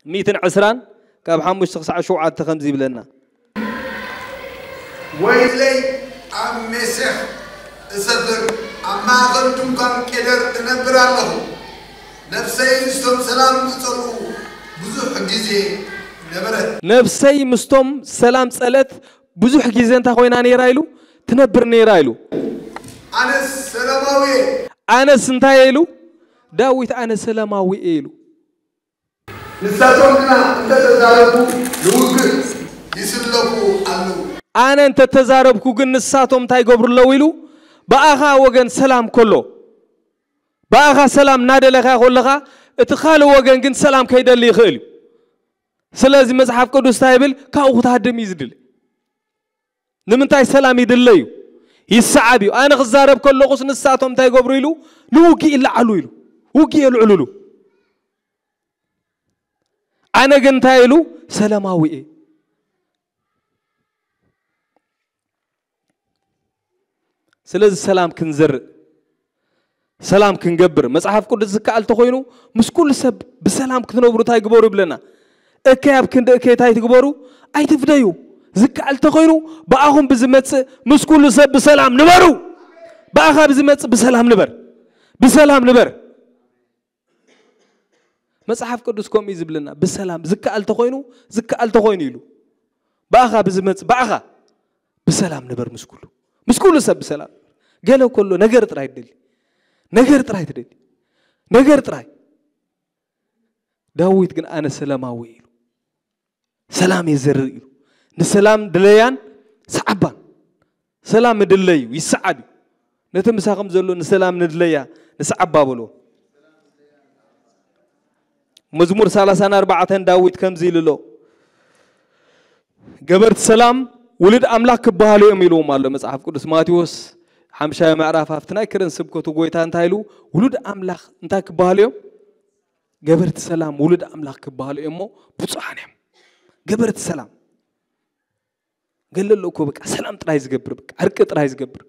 ሚእትን ዕስራን ካብ ሓሙሽተ ክሳዕ ሸውዓተ ከምዚ ይብለና። ወይለይ ኣብ ሜሴኽ እሰፍር፣ ኣብ ማእኸል ድንኳን ቄደር እነብር ኣለኹ። ነፍሰይ ምስቶም ሰላም ዝጸልኡ ብዙሕ ግዜ ነበረት። ነፍሰይ ምስቶም ሰላም ጸለት ብዙሕ ግዜ እንታይ ኮይና ነይራ ኢሉ ትነብር ነይራ ኢሉ። ኣነስ ሰላማዊ እየ። ኣነስ እንታይ ኢሉ ዳዊት ኣነ ሰላማዊ እየ ኢሉ። ንሳቶም ግና እንተተዛረቡ ንውግእ ይስለፉ ኣለዉ። ኣነ እንተተዛረብኩ ግን ንሳቶም እንታይ ይገብሩ ኣለዉ ኢሉ። ብኣኻ ወገን ሰላም ከሎ ብኣኻ ሰላም እናደለኻ ከለኻ እቲ ካልእ ወገን ግን ሰላም ከይደሊ ይኽእል እዩ። ስለዚ መጽሓፍ ቅዱስ እንታይ ይብል? ካብኡ ክትሃድም እዩ ዝድሊ። ንምንታይ ሰላም ይድለ እዩ፣ ይሰዓብ እዩ። ኣነ ክዛረብ ከለኹስ ንሳቶም እንታይ ይገብሩ ኢሉ ንውግእ ይለዓሉ ኢሉ ውግእ የልዕሉሉ። ኣነ ግን እንታይ ኢሉ ሰላማዊ እየ። ስለዚ ሰላም ክንዘርእ ሰላም ክንገብር መጽሓፍ ቅዱስ ዝከኣል ተኾይኑ ምስ ኩሉ ሰብ ብሰላም ክትነብሩ እንታይ ግበሩ ይብለና። እከይ ኣብ ክንዲ እከይ እንታይ ትግበሩ ኣይትፍደዩ። ዝከኣል ተኾይኑ ብኣኹም ብዝመጽእ ምስ ኩሉ ሰብ ብሰላም ንበሩ። ብኣኻ ብዝመጽእ ብሰላም ንበር፣ ብሰላም ንበር። መጽሓፍ ቅዱስ ከምኡ እዩ ዝብለና። ብሰላም ዝከኣል ተኾይኑ ዝከኣል ተኾይኑ ኢሉ ብኣኻ ብዝመጽእ ብኣኻ ብሰላም ንበር ምስ ኩሉ ምስ ኩሉ ሰብ ብሰላም። ገለ ከሎ ነገር ጥራይ ትደሊ፣ ነገር ጥራይ ትደሊ፣ ነገር ጥራይ። ዳዊት ግን ኣነ ሰላማዊ ኢሉ ሰላም የዘርእ ኢሉ ንሰላም ድለያን ሰዓባን። ሰላም ምድለይ እዩ ይሰዓብ እዩ። ነቲ ምሳኹም ዘሎ ንሰላም ንድለያ ንሰዓባ በሎ። መዝሙር ሰላሳን ኣርባዕተን ዳዊት ከምዚ ኢሉ ኣሎ። ገበርቲ ሰላም ውሉድ ኣምላኽ ክበሃሉ እዮም ኢልዎም ኣሎ መጽሓፍ ቅዱስ። ማቴዎስ ሓምሻይ ምዕራፍ ኣብቲ ናይ ክርን ስብከቱ ጎይታ እንታይ ኢሉ? ውሉድ ኣምላኽ እንታይ ክበሃሉ እዮም? ገበርቲ ሰላም ውሉድ ኣምላኽ ክበሃሉ እዮም እሞ ብፁዓን እዮም። ገበርቲ ሰላም ገለ ኣሎ እኮ በቃ ሰላም ጥራይ ዝገብር በቃ ዕርቂ ጥራይ ዝገብር።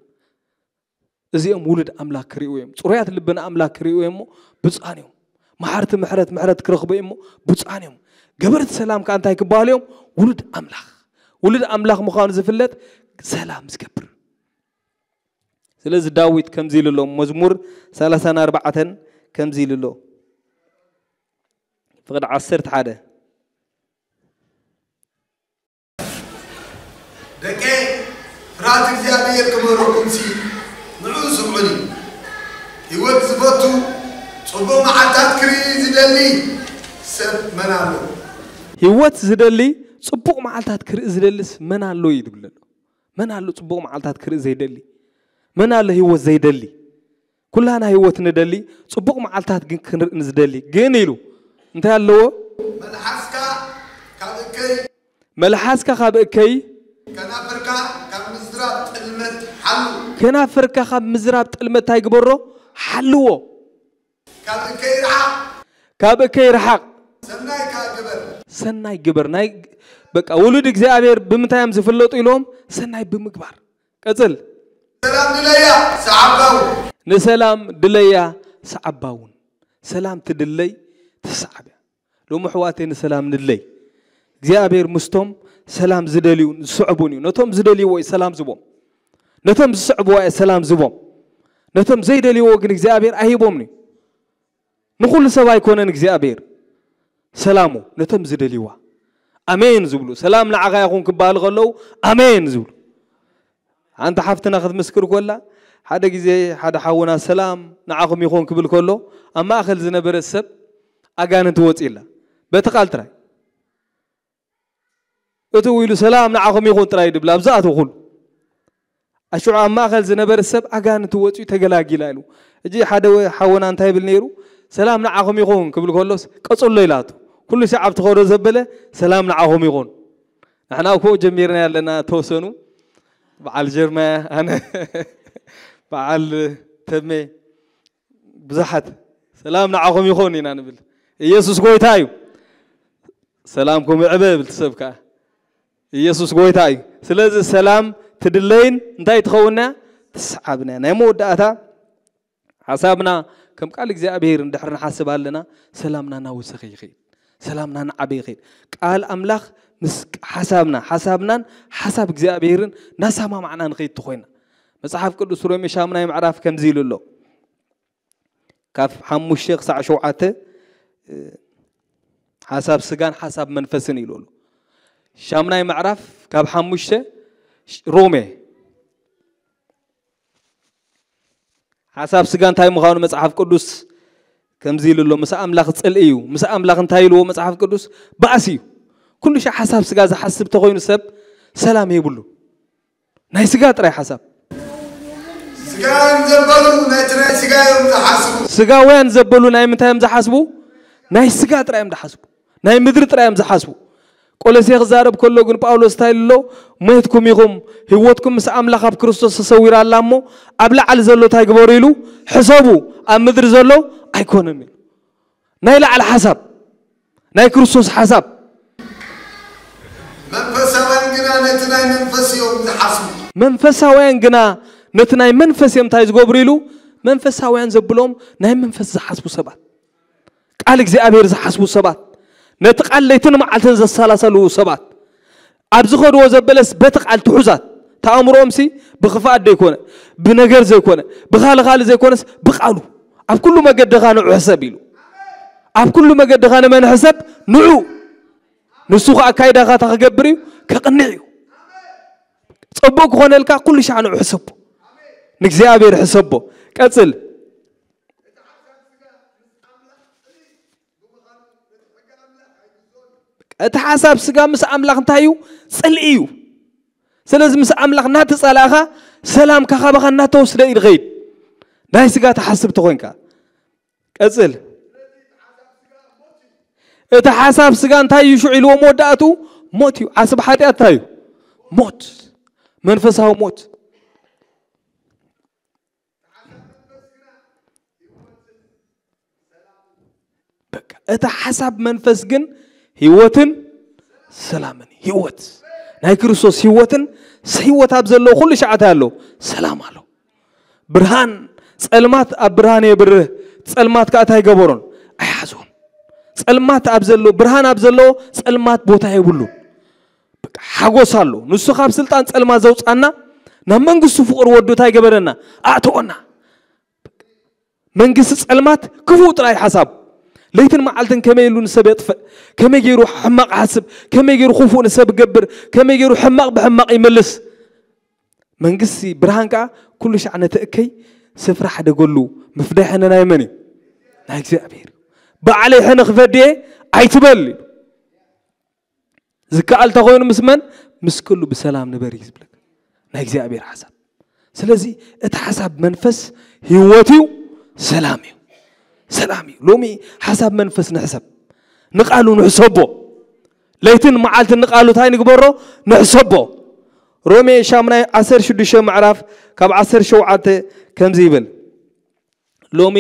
እዚኦም ውሉድ ኣምላኽ ክርእዩ እዮም። ጽሩያት ልቢ ንኣምላኽ ክርእዩ እዮም እሞ ብፁዓን እዮም። መሓርቲ ምሕረት ምሕረት ክረኽቡ እዮም እሞ ብፁዓን እዮም። ገበርቲ ሰላም ከኣ እንታይ ክበሃሉ እዮም? ውሉድ ኣምላኽ። ውሉድ ኣምላኽ ምዃኑ ዝፍለጥ ሰላም ዝገብር። ስለዚ ዳዊት ከምዚ ኢሉ ኣሎ፣ መዝሙር ሰላሳን ኣርባዕተን ከምዚ ኢሉ ኣሎ። ፍቕድ ዓሰርተ ሓደ። ደቀ ፍርሃት እግዚኣብሔር ክመረኩም ሲ ንዑ ስምዑኒ። ህይወት ዝፈቱ ጽቡቕ መዓልታት ክርኢ ዝደሊ ሰብ መን ኣሎ? ህይወት ዝደሊ ጽቡቕ መዓልታት ክርኢ ዝደልስ መን ኣሎ እዩ ዝብል ዘሎ። መን ኣሎ ጽቡቕ መዓልታት ክርኢ ዘይደሊ? መን ኣሎ ህይወት ዘይደሊ? ኩላና ህይወት ንደሊ፣ ጽቡቕ መዓልታት ግን ክንርኢ ንዝደሊ። ግን ኢሉ እንታይ ኣለዎ? መልሓስካ ካብ እከይ መልሓስካ ካብ እከይ ከናፍርካ ካብ ምዝራብ ጥልመት ሓሉ። ከናፍርካ ካብ ምዝራብ ጥልመት እንታይ ግበሮ? ሓልዎ። ካብ እከይ ርሓቕ። ካብ እከይ ርሓቕ። ሰናይ ከኣ ግበር። ሰናይ ግበር። ናይ በቃ ውሉድ እግዚኣብሔር ብምንታይ እዮም ዝፍለጡ ኢሎም? ሰናይ ብምግባር። ቀጽል። ሰላም ድለያ ሰዓባው። ንሰላም ድለያ ሰዓባውን። ሰላም ትድለይ ትሰዓብ እያ። ሎሚ ኣሕዋተይ ንሰላም ንድለይ። እግዚኣብሔር ምስቶም ሰላም ዝደልዩን ዝስዕቡን እዩ። ነቶም ዝደልይዎ እዩ ሰላም ዝቦም። ነቶም ዝስዕብዋ እዩ ሰላም ዝቦም። ነቶም ዘይደልይዎ ግን እግዚኣብሔር ኣይሂቦምን እዩ። ንኹሉ ሰብ ኣይኮነን እግዚኣብሔር ሰላሙ፣ ነቶም ዝደልይዋ። ኣሜን ዝብሉ፣ ሰላም ንዓኻ ይኹን ክበሃሉ ከለዉ ኣሜን ዝብሉ። ሓንቲ ሓፍትና ክትምስክር ኮላ፣ ሓደ ግዜ ሓደ ሓውና ሰላም ንዓኹም ይኹን ክብል ከሎ፣ ኣብ ማእከል ዝነበረ ሰብ ኣጋንንቲ ወጺእላ። በቲ ቃል ጥራይ። እትው ኢሉ ሰላም ንዓኹም ይኹን ጥራይ ድብል ኣብዛ ኣትው ኩሉ። ኣሽዑ ኣብ ማእከል ዝነበረ ሰብ ኣጋንንቲ ወጺኡ ተገላጊላ ኢሉ። እጂ ሓደ ሓውና እንታይ ይብል ነይሩ? ሰላም ንዓኹም ይኹን ክብል ከሎስ ቀጽሎ ኢላቱ። ኩሉ ሻዕ ኣብቲ ከዶ ዘበለ ሰላም ንዓኹም ይኹን። ንሕና እኮ ጀሚርና ያለና ተወሰኑ በዓል ጀርማያ ኣነ በዓል ተሜ ብዙሓት ሰላም ንዓኹም ይኹን ኢና ንብል። ኢየሱስ ጎይታ እዩ። ሰላምኩም ይዕበ ይብል እቲ ሰብ ከኣ። ኢየሱስ ጎይታ እዩ። ስለዚ ሰላም ትድለይን እንታይ ትኸውንና? ትስዓብና። ናይ መወዳእታ ሓሳብና ከም ቃል እግዚኣብሔር እንድሕር ንሓስብ ኣለና ሰላምና እናወሰኸ ይኸይድ። ሰላምና እናዓበየ ይኸይድ። ቃል ኣምላኽ ምስ ሓሳብና ሓሳብናን ሓሳብ እግዚኣብሔርን እናሰማማዕና ንኸይድ ተኾይና መጽሓፍ ቅዱስ ሮሜ ሻምናይ ምዕራፍ ከምዚ ኢሉ ኣሎ። ካብ ሓሙሽተ ክሳዕ ሸውዓተ ሓሳብ ስጋን ሓሳብ መንፈስን ኢሉ ኣሎ። ሻምናይ ምዕራፍ ካብ ሓሙሽተ ሮሜ ሓሳብ ስጋ እንታይ ምዃኑ መጽሓፍ ቅዱስ ከምዚ ኢሉ ኣሎ። ምስ ኣምላኽ ጽልኢ እዩ። ምስ ኣምላኽ እንታይ ኢልዎ መጽሓፍ ቅዱስ? ባእሲ እዩ። ኩሉ ሻዕ ሓሳብ ስጋ ዝሓስብ ተኾይኑ ሰብ ሰላም የብሉ። ናይ ስጋ ጥራይ ሓሳብ። ስጋውያን ዘበሉ ናይቲ ናይ ስጋ እዮም ዝሓስቡ። ስጋውያን ዘበሉ ናይ ምንታይ እዮም ዝሓስቡ? ናይ ስጋ ጥራይ እዮም ዝሓስቡ። ናይ ምድሪ ጥራይ እዮም ዝሓስቡ። ቆሎሴ ክዛረብ ከሎ ግን ጳውሎስ እንታይ ኢሉ ኣሎ? ሞይትኩም ኢኹም፣ ህይወትኩም ምስ ኣምላኽ ኣብ ክርስቶስ ተሰዊራ ኣላ እሞ ኣብ ላዕሊ ዘሎ እንታይ ግበሩ ኢሉ ሕሰቡ፣ ኣብ ምድሪ ዘሎ ኣይኮነን ኢሉ። ናይ ላዕሊ ሓሳብ ናይ ክርስቶስ ሓሳብ መንፈሳውያን ግና ነቲ ናይ መንፈስ እዮም ዝሓስቡ። መንፈሳውያን ግና ነቲ ናይ መንፈስ እዮም እንታይ ዝገብሩ ኢሉ መንፈሳውያን ዘብሎም ናይ መንፈስ ዝሓስቡ ሰባት ቃል እግዚኣብሔር ዝሓስቡ ሰባት ነቲ ቃል ለይትን መዓልትን ዘሰላሰሉ ሰባት ኣብ ዝኸድዎ ዘበለስ በቲ ቃል ትሑዛት ተኣምሮኦምሲ ብኽፍኣት ዘይኮነ ብነገር ዘይኮነ ብኻልኻሊ ዘይኮነስ ብቃሉ ኣብ ኩሉ መገድኻ ንዑ ሕሰብ ኢሉ ኣብ ኩሉ መገድኻ ንመን ሕሰብ ንዑ ንሱ ከዓ ኣካይዳኻ እታ ክገብር እዩ ከቕንዕ እዩ ፅቡቅ ክኾነልካ ኩሉ ሻዕ ንዑ ሕሰቦ ንእግዚኣብሔር ሕሰቦ ቀፅል እቲ ሓሳብ ስጋ ምስ ኣምላኽ እንታይ እዩ ፅልኢ እዩ ስለዚ ምስ ኣምላኽ እናተፀላእኻ ሰላም ካኻባኻ እናተወስደ እዩ ዝኸይድ ናይ ስጋ ተሓስብ ተኾይንካ ቀፅል እቲ ሓሳብ ስጋ እንታይ እዩ ሽዑ ኢልዎ መወዳእቱ ሞት እዩ ዓስብ ሓጢኣት እንታይ እዩ ሞት መንፈሳዊ ሞት በቃ እቲ ሓሳብ መንፈስ ግን ህይወትን ሰላምን ህይወት ናይ ክርስቶስ ህይወትን ህይወት ኣብ ዘለዎ ኩሉ ሸዓት ኣሎ ሰላም ኣሎ ብርሃን ጸልማት ኣብ ብርሃን የብርህ ጸልማት ከኣ እንታይ ገበሮን ኣይሓዞን ጸልማት ኣብ ዘሎ ብርሃን ኣብ ዘሎ ጸልማት ቦታ የብሉን ሓጎስ ኣሎ ንሱ ካብ ስልጣን ጸልማት ዘውጻና ናብ መንግስቱ ፍቕሪ ወዱ እንታይ ገበረና? ኣእተወና። መንግስቲ ጸልማት ክፉእ ጥራይ ሓሳብ። ለይትን መዓልትን ከመይ ኢሉ ንሰብ የጥፍእ፣ ከመይ ገይሩ ሕማቕ ሓስብ፣ ከመይ ገይሩ ክፉእ ንሰብ ገብር፣ ከመይ ገይሩ ሕማቕ ብሕማቕ ይመልስ። መንግስቲ ብርሃን ከኣ ኩሉ ሻዕ ነቲ እከይ ስፍራ ሓደገሉ። ምፍዳይ ሕነ ናይ መን እዩ? ናይ እግዚኣብሔር። ባዕለይ ሕነ ክፈድየ ኣይትበል። ዝከኣል ተኾይኑ ምስ መን? ምስ ኩሉ ብሰላም ንበር እዩ ዝብለካ ናይ እግዚኣብሔር ሓሳብ። ስለዚ እቲ ሓሳብ መንፈስ ህይወት እዩ፣ ሰላም እዩ። ሰላም እዩ። ሎሚ ሓሳብ መንፈስ ንሕሰብ፣ ንቃሉ ንሕሰቦ። ለይትን መዓልትን ንቃሉ እንታይ ንግበሮ? ንሕሰቦ። ሮሜ ሻምናይ ዓሰርተ ሽዱሽተ ምዕራፍ ካብ ዓሰርተ ሸውዓተ ከምዚ ይብል። ሎሚ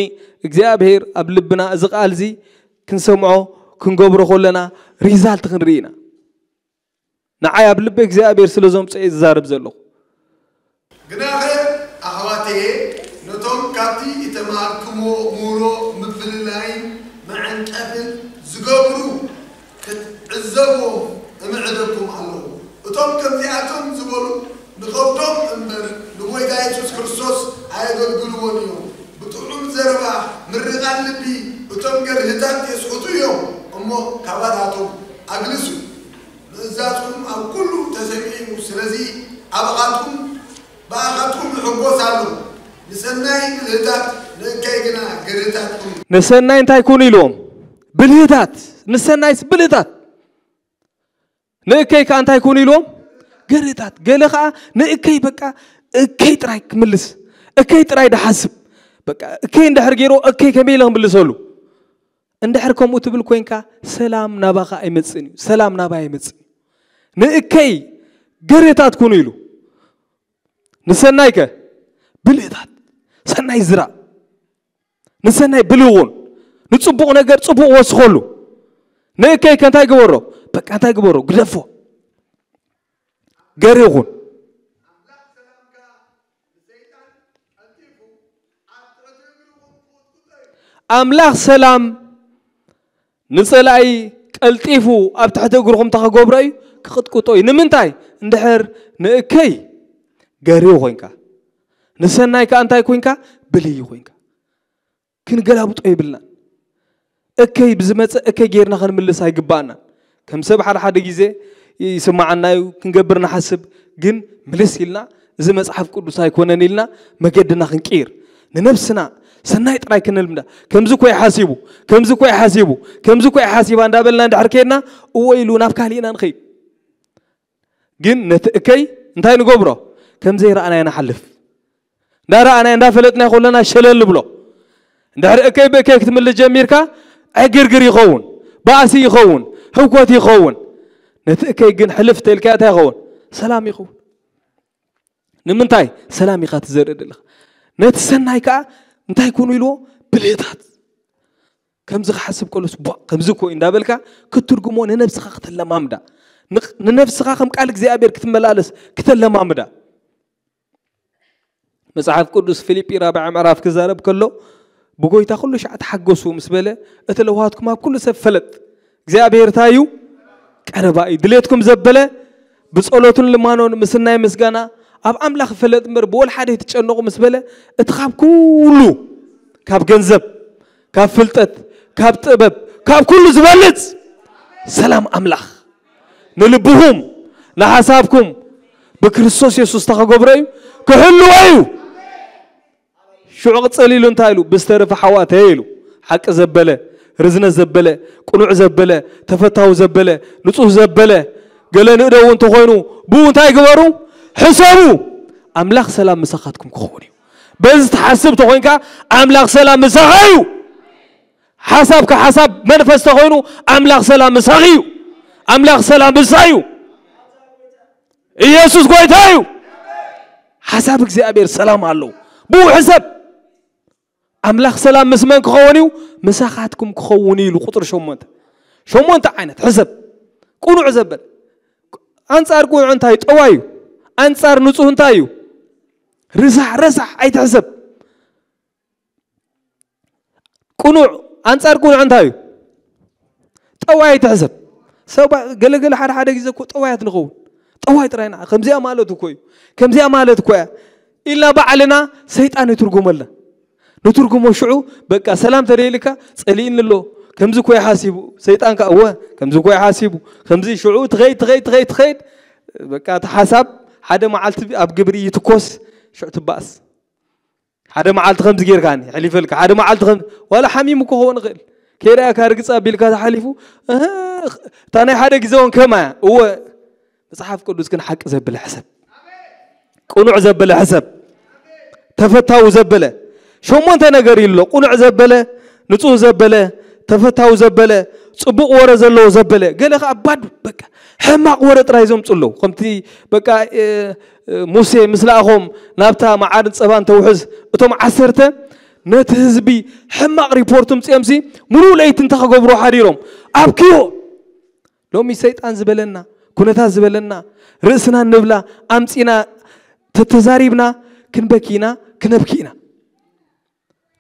እግዚኣብሔር ኣብ ልብና እዚ ቃል እዚ ክንሰምዖ ክንገብሮ ከለና ሪዛልት ክንርኢ ኢና። ንዓይ ኣብ ልቢ እግዚኣብሔር ስለ ዘምፅኦ እየ ዝዛረብ ዘለኹ። ግናኸ ኣሕዋተየ፣ ነቶም ካብቲ እተማሃርኩምዎ ምሁሮ ምፍልላይን መዐንቀፍን ዝገብሩ ክትዕዘብዎም እምዕደኩም ኣለኹ። እቶም ከምዚኣቶም ዝበሉ ንኸብዶም እምበር ንጎይታ የሱስ ክርስቶስ ኣየገልግልዎን እዮም። ብጥዑም ዘረባ ምርቓን ልቢ እቶም ገርህታት የስሕቱ እዮም እሞ ካባታቶም ኣግልሱ። ምእዛዝኩም ኣብ ኩሉ ተሰሚዑ እዩ። ስለዚ ኣባኻትኩም ብኣኻትኩም ይሕጎስ ኣሎ። ንሰናይ ብልህታት ንእከይ ግና ገርህታት ኩኑ። ንሰናይ እንታይ ኩኑ ኢልዎም? ብልህታት። ንሰናይስ ብልህታት። ንእከይ ከኣ እንታይ ኩኑ ኢልዎም? ገርህታት። ገለ ከኣ ንእከይ በቃ እከይ ጥራይ ክምልስ፣ እከይ ጥራይ ድሓስብ። በቃ እከይ እንድሕር ገይሮ እከይ ከመይ ኢለ ክምልሰሉ? እንድሕር ከምኡ ትብል ኮይንካ ሰላም ናባኻ ኣይመጽእን እዩ። ሰላም ናባይ ኣይመጽእን እዩ። ንእከይ ገርህታት ኩኑ ኢሉ። ንሰናይከ ብልህታት። ሰናይ ዝራእ። ንሰናይ ብልህ ኩን። ንጽቡቕ ነገር ጽቡቕ ወስኸሉ። ንእከይከ እንታይ ግበሮ? በቃ እንታይ ግበሮ? ግደፎ። ገርህ ኩን። ኣምላኽ ሰላም ንጸላኢ ቀልጢፉ ኣብ ትሕቲ እግርኹም እንታይ ክገብሮ እዩ? ክቕጥቅጦ እዩ። ንምንታይ? እንድሕር ንእከይ ገርህ ኮይንካ፣ ንሰናይ ከኣ እንታይ ኮይንካ? ብልህ ኮይንካ። ክንገላብጦ የብልናን። እከይ ብዝመጸ እከይ ጌርና ክንምልስ ኣይግባእናን። ከም ሰብ ሓደ ሓደ ግዜ ይስምዓና እዩ፣ ክንገብር ንሓስብ፣ ግን ምልስ ኢልና እዚ መጽሓፍ ቅዱስ ኣይኮነን ኢልና መገድና ክንቅይር፣ ንነብስና ሰናይ ጥራይ ክንልምዳ። ከምዚ እኮ እዩ ሓሲቡ፣ ከምዚ እኮ እዩ ሓሲቡ፣ ከምዚ እኮ እዩ ሓሲባ እንዳበልና እንድሕር ከይድና፣ እወ ኢሉ ናብ ካልእ ኢና ንኸይድ። ግን ነቲ እከይ እንታይ ንገብሮ? ከም ዘይረኣናዮ ንሓልፍ። እንዳረኣናዮ እንዳፈለጥናዮ ከለና ሸለል ንብሎ። እንድሕር እከይ ብእከይ ክትምልስ ጀሚርካ፣ ዕግርግር ይኸውን፣ ባእሲ ይኸውን፣ ህውከት ይኸውን። ነቲ እከይ ግን ሕልፍ ተልካዮ እንታይ ይኸውን? ሰላም ይኸውን። ንምንታይ? ሰላም ኢኻ ትዘርእ ዘለኻ። ነቲ ሰናይ ከኣ እንታይ ኩኑ ኢልዎ? ብልህታት። ከምዚ ክሓስብ ከሎስ፣ ቧ፣ ከምዚ እኮ እዩ እንዳበልካ ክትትርጉሞ ንነብስኻ ክተለማምዳ። ንቕ-፣ ንነብስኻ ከም ቃል እግዚኣብሔር ክትመላለስ ክተለማምዳ። መጽሓፍ ቅዱስ ፊልጲ ራብዓ ምዕራፍ ክዛረብ ከሎ፣ ብጎይታ ኩሉ ሻዕ ተሓገሱ ምስ በለ፣ እቲ ለውሃትኩም ኣብ ኩሉ ሰብ ፈለጥ። እግዚኣብሔር እንታይ እዩ? ቀረባ እዩ። ድሌትኩም ዘበለ ብጸሎትን ልማኖን ምስናይ ምስጋና ኣብ ኣምላኽ ፈለጥ እምበር ብወላ ሓደ ኣይትጨነቑ ምስ በለ፣ እቲ ካብ ኩሉ፣ ካብ ገንዘብ፣ ካብ ፍልጠት፣ ካብ ጥበብ፣ ካብ ኩሉ ዝበልጽ ሰላም ኣምላኽ ንልብኹም ንሓሳብኩም ብክርስቶስ የሱስ ተኸገብረ እዩ፣ ክሕልዎ እዩ። ሽዑ ቅጽል ኢሉ እንታይ ኢሉ? ብዝተረፈ ሓዋተየ ኢሉ። ሓቂ ዘበለ፣ ርዝነት ዘበለ፣ ቅኑዕ ዘበለ፣ ተፈታዊ ዘበለ፣ ንጹህ ዘበለ፣ ገለ ንእደው እንተኾይኑ፣ ብኡ እንታይ ግበሩ? ሕሰቡ። ኣምላኽ ሰላም ምሳኻትኩም ክኸውን እዩ። በዚ ትሓስብ ተኾይንካ፣ ኣምላኽ ሰላም ምሳኻ እዩ። ሓሳብካ ሓሳብ መንፈስ ተኾይኑ፣ ኣምላኽ ሰላም ምሳኺ እዩ። ኣምላኽ ሰላም ምሳኺ እዩ። ኢየሱስ ጎይታ እዩ። ሓሳብ እግዚኣብሔር ሰላም ኣለዎ። ብኡ ሕሰብ። ኣምላኽ ሰላም ምስ መን ክኸውን እዩ? ምሳኻትኩም ክኸውን እዩ ኢሉ ቁጥሪ ሸሞንተ። ሸሞንተ ዓይነት ሕሰብ። ቅኑዕ ዘበለ። ኣንጻር ቅኑዕ እንታይ እዩ? ጠዋይ እዩ። ኣንጻር ንጹህ እንታይ እዩ? ርሳሕ፣ ረሳሕ ኣይትሕሰብ። ቅኑዕ፣ ኣንጻር ቅኑዕ እንታይ እዩ? ጠዋይ ኣይትሕሰብ። ሰብ ገለገለ ሓደ ሓደ ግዜ እኮ ጠዋያት ንኸውን። ጠዋይ ጥራይና ከምዚኣ ማለት እኮ እዩ። ከምዚኣ ማለት እኮ እያ ኢልና ባዕልና ሰይጣን ይትርጉመልና። ንትርጉሞ ሽዑ በቃ ሰላም ተደይልካ ጸሊእኒ ኣሎ፣ ከምዚ እኮ ይሓሲቡ። ሰይጣን ከ እወ ከምዚ እኮ ይሓሲቡ። ከምዚ ሽዑ ትኸይድ ትኸይድ ትኸይድ ትኸይድ። በቃ እቲ ሓሳብ ሓደ መዓልቲ ኣብ ግብሪ ይትኮስ። ሽዑ ትባእስ። ሓደ መዓልቲ ከምዚ ጌርካኒ ሕሊፈልካ፣ ሓደ መዓልቲ ከም ዋላ ሓሚሙ ክኸውን ይኽእል። ከይዳ እያ ካርግጽ ኣቢልካ ተሓሊፉ። እህ፣ እታ ናይ ሓደ ግዜ እውን ከማያ እወ። መጽሓፍ ቅዱስ ግን ሓቂ ዘበለ ሕሰብ፣ ቅኑዕ ዘበለ ሕሰብ፣ ተፈታዊ ዘበለ ሸሞንተ ነገር ኢሉ ኣሎ። ቅኑዕ ዘበለ፣ ንጹህ ዘበለ፣ ተፈታዊ ዘበለ፣ ጽቡቕ ወረ ዘለዎ ዘበለ። ገለ ከኣ ባድ በቃ ሕማቕ ወረ ጥራይ ዘምጹ ኣለዉ። ከምቲ በቃ ሙሴ ምስ ለኣኾም ናብታ መዓርን ጸባን ተውሕዝ፣ እቶም ዓሰርተ ነቲ ህዝቢ ሕማቕ ሪፖርት ምጽኦም ሲ ምሉእ ለይቲ እንታይ ክገብሩ ሓዲሮም ኣብክዮ። ሎሚ ሰይጣን ዝበለና፣ ኩነታት ዝበለና፣ ርእስና ንብላ ኣምጺና ተተዛሪብና ክንበኪና ክነብኪና።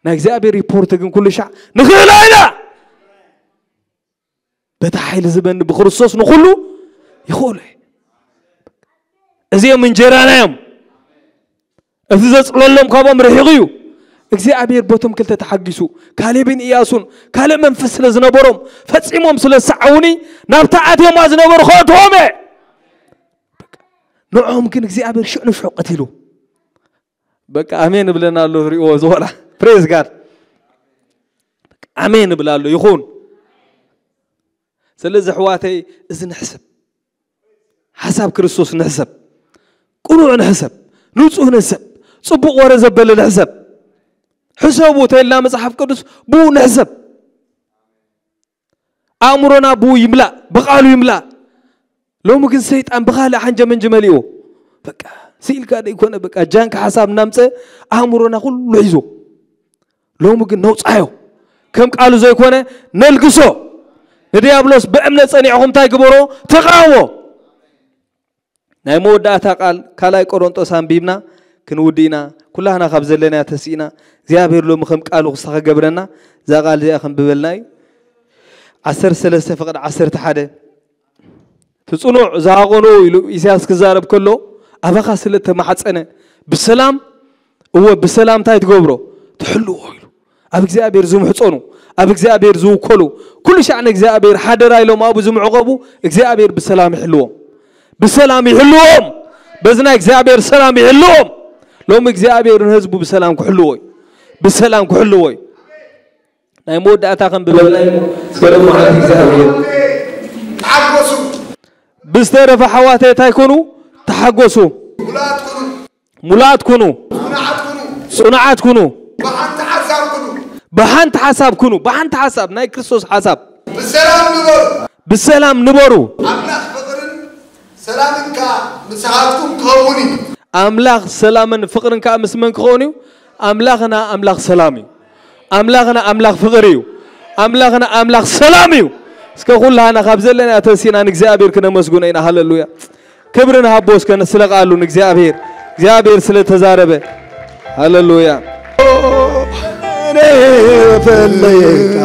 ናይ እግዚኣብሔር ሪፖርት ግን ኩሉ ሻዕ ንኽእላ ኢና። በታ ሓይሊ ዝበኒ ብክርስቶስ ንኹሉ ይኽእሉ። እዚኦም እንጀራና እዮም። እቲ ዘጽለሎም ካብኦም ርሒቑ እዩ። እግዚኣብሔር በቶም ክልተ ተሓጊሱ፣ ካሌብን ኢያሱን ካልእ መንፈስ ስለ ዝነበሮም፣ ፈጺሞም ስለ ዝሰዓዉኒ፣ ናብታ ኣትዮማ ዝነበሩ ከእትዎም እየ። ንዕኦም ግን እግዚኣብሔር ሽዑ ንሽዑ ቀቲሉ። በቃ ኣሜን እብለና ኣሎ፣ ዝሪእዎ ዝኾና። ፕሬዝ ጋድ። ኣሜን እብላ ኣሎ፣ ይኹን። ስለዚ ኣሕዋተይ፣ እዚ ንሕሰብ። ሓሳብ ክርስቶስ ንሕሰብ። ቅኑዕ ንሕሰብ። ንጹህ ንሕሰብ። ጽቡቕ ወረ ዘበለ ንሕሰብ። ሕሰቡ ተይልና መጽሓፍ ቅዱስ ብኡ ንሕሰብ። ኣእምሮና ብኡ ይምላእ፣ ብቓሉ ይምላእ። ሎሚ ግን ሰይጣን ብኻልእ ሓንጀ መንጀ መሊእዎ። በቃ ስኢልካ ደይኮነ፣ በቃ ጃንካ ሓሳብ እናምጸ ኣእምሮና ኩሉ ሒዞ። ሎሚ ግን ነውጻዮ። ከም ቃሉ ዘይኮነ ነልግሶ። ንዲያብሎስ ብእምነት ጸኒዕኹም እንታይ ግበሮ? ተቓወሞ። ናይ መወዳእታ ቃል ካልኣይ ቆሮንጦስ ኣንቢብና ክንውድእ ኢና። ኩላህና ካብ ዘለና ተስኢና እግዚኣብሔር ሎሚ ከም ቃሉ ክስታ ከገብረና እዛ ቃል እዚኣ ከንብበልና እዩ። ዓሰርተ ሰለስተ ፍቕዲ ዓሰርተ ሓደ እቲ ጽኑዕ ዝሃቐኑ ኢሉ ኢሳያስ ክዛረብ ከሎ ኣባኻ ስለ እተማሕጸነ ብሰላም እወ ብሰላም እንታይ ትገብሮ? ትሕልዎ ኢሉ። ኣብ እግዚኣብሔር ዝምሕጸኑ፣ ኣብ እግዚኣብሔር ዝውከሉ፣ ኩሉ ሻዕ ንእግዚኣብሔር ሓደራ ኢሎም ኣብኡ ዝምዕቐቡ እግዚኣብሔር ብሰላም ይሕልዎም። ብሰላም ይሕልዎም። በዚ ናይ እግዚኣብሔር ሰላም ይሕልዎም። ሎሚ እግዚኣብሔር ንህዝቡ ብሰላም ክሕልዎ እዩ። ብሰላም ክሕልዎ እዩ። ናይ መወዳእታ ከም ብበልና እዩ። እስከ ደሞ ሓንቲ እግዚኣብሔር ተሓጎሱ። ብዝተረፈ ኣሕዋተይ እንታይ ኩኑ? ተሓጎሱ። ሙሉኣት ኩኑ። ሙሉኣት ኩኑ። ጽኑዓት ኩኑ። ጽኑዓት ኩኑ። ብሓንቲ ሓሳብ ኩኑ። ብሓንቲ ሓሳብ ኩኑ። ብሓንቲ ሓሳብ፣ ናይ ክርስቶስ ሓሳብ። ብሰላም ንበሩ። ብሰላም ንበሩ። ኣምላኽ ፍቕርን ሰላምን ከኣ ምሳኻትኩም ክኸውን እዩ። ኣምላኽ ሰላምን ፍቕርን ከኣ ምስ መን ክኸውን እዩ? ኣምላኽና ኣምላኽ ሰላም እዩ። ኣምላኽና ኣምላኽ ፍቕሪ እዩ። ኣምላኽና ኣምላኽ ሰላም እዩ። እስከ ኩላህና ካብ ዘለና ተሲና ንእግዚኣብሔር ክነመስግኖ ኢና። ሃሌሉያ። ክብሪ ንሃቦ እስከ ስለ ቃሉ ንእግዚኣብሔር። እግዚኣብሔር ስለ ተዛረበ። ሃሌሉያ። እኔ ፈለይካ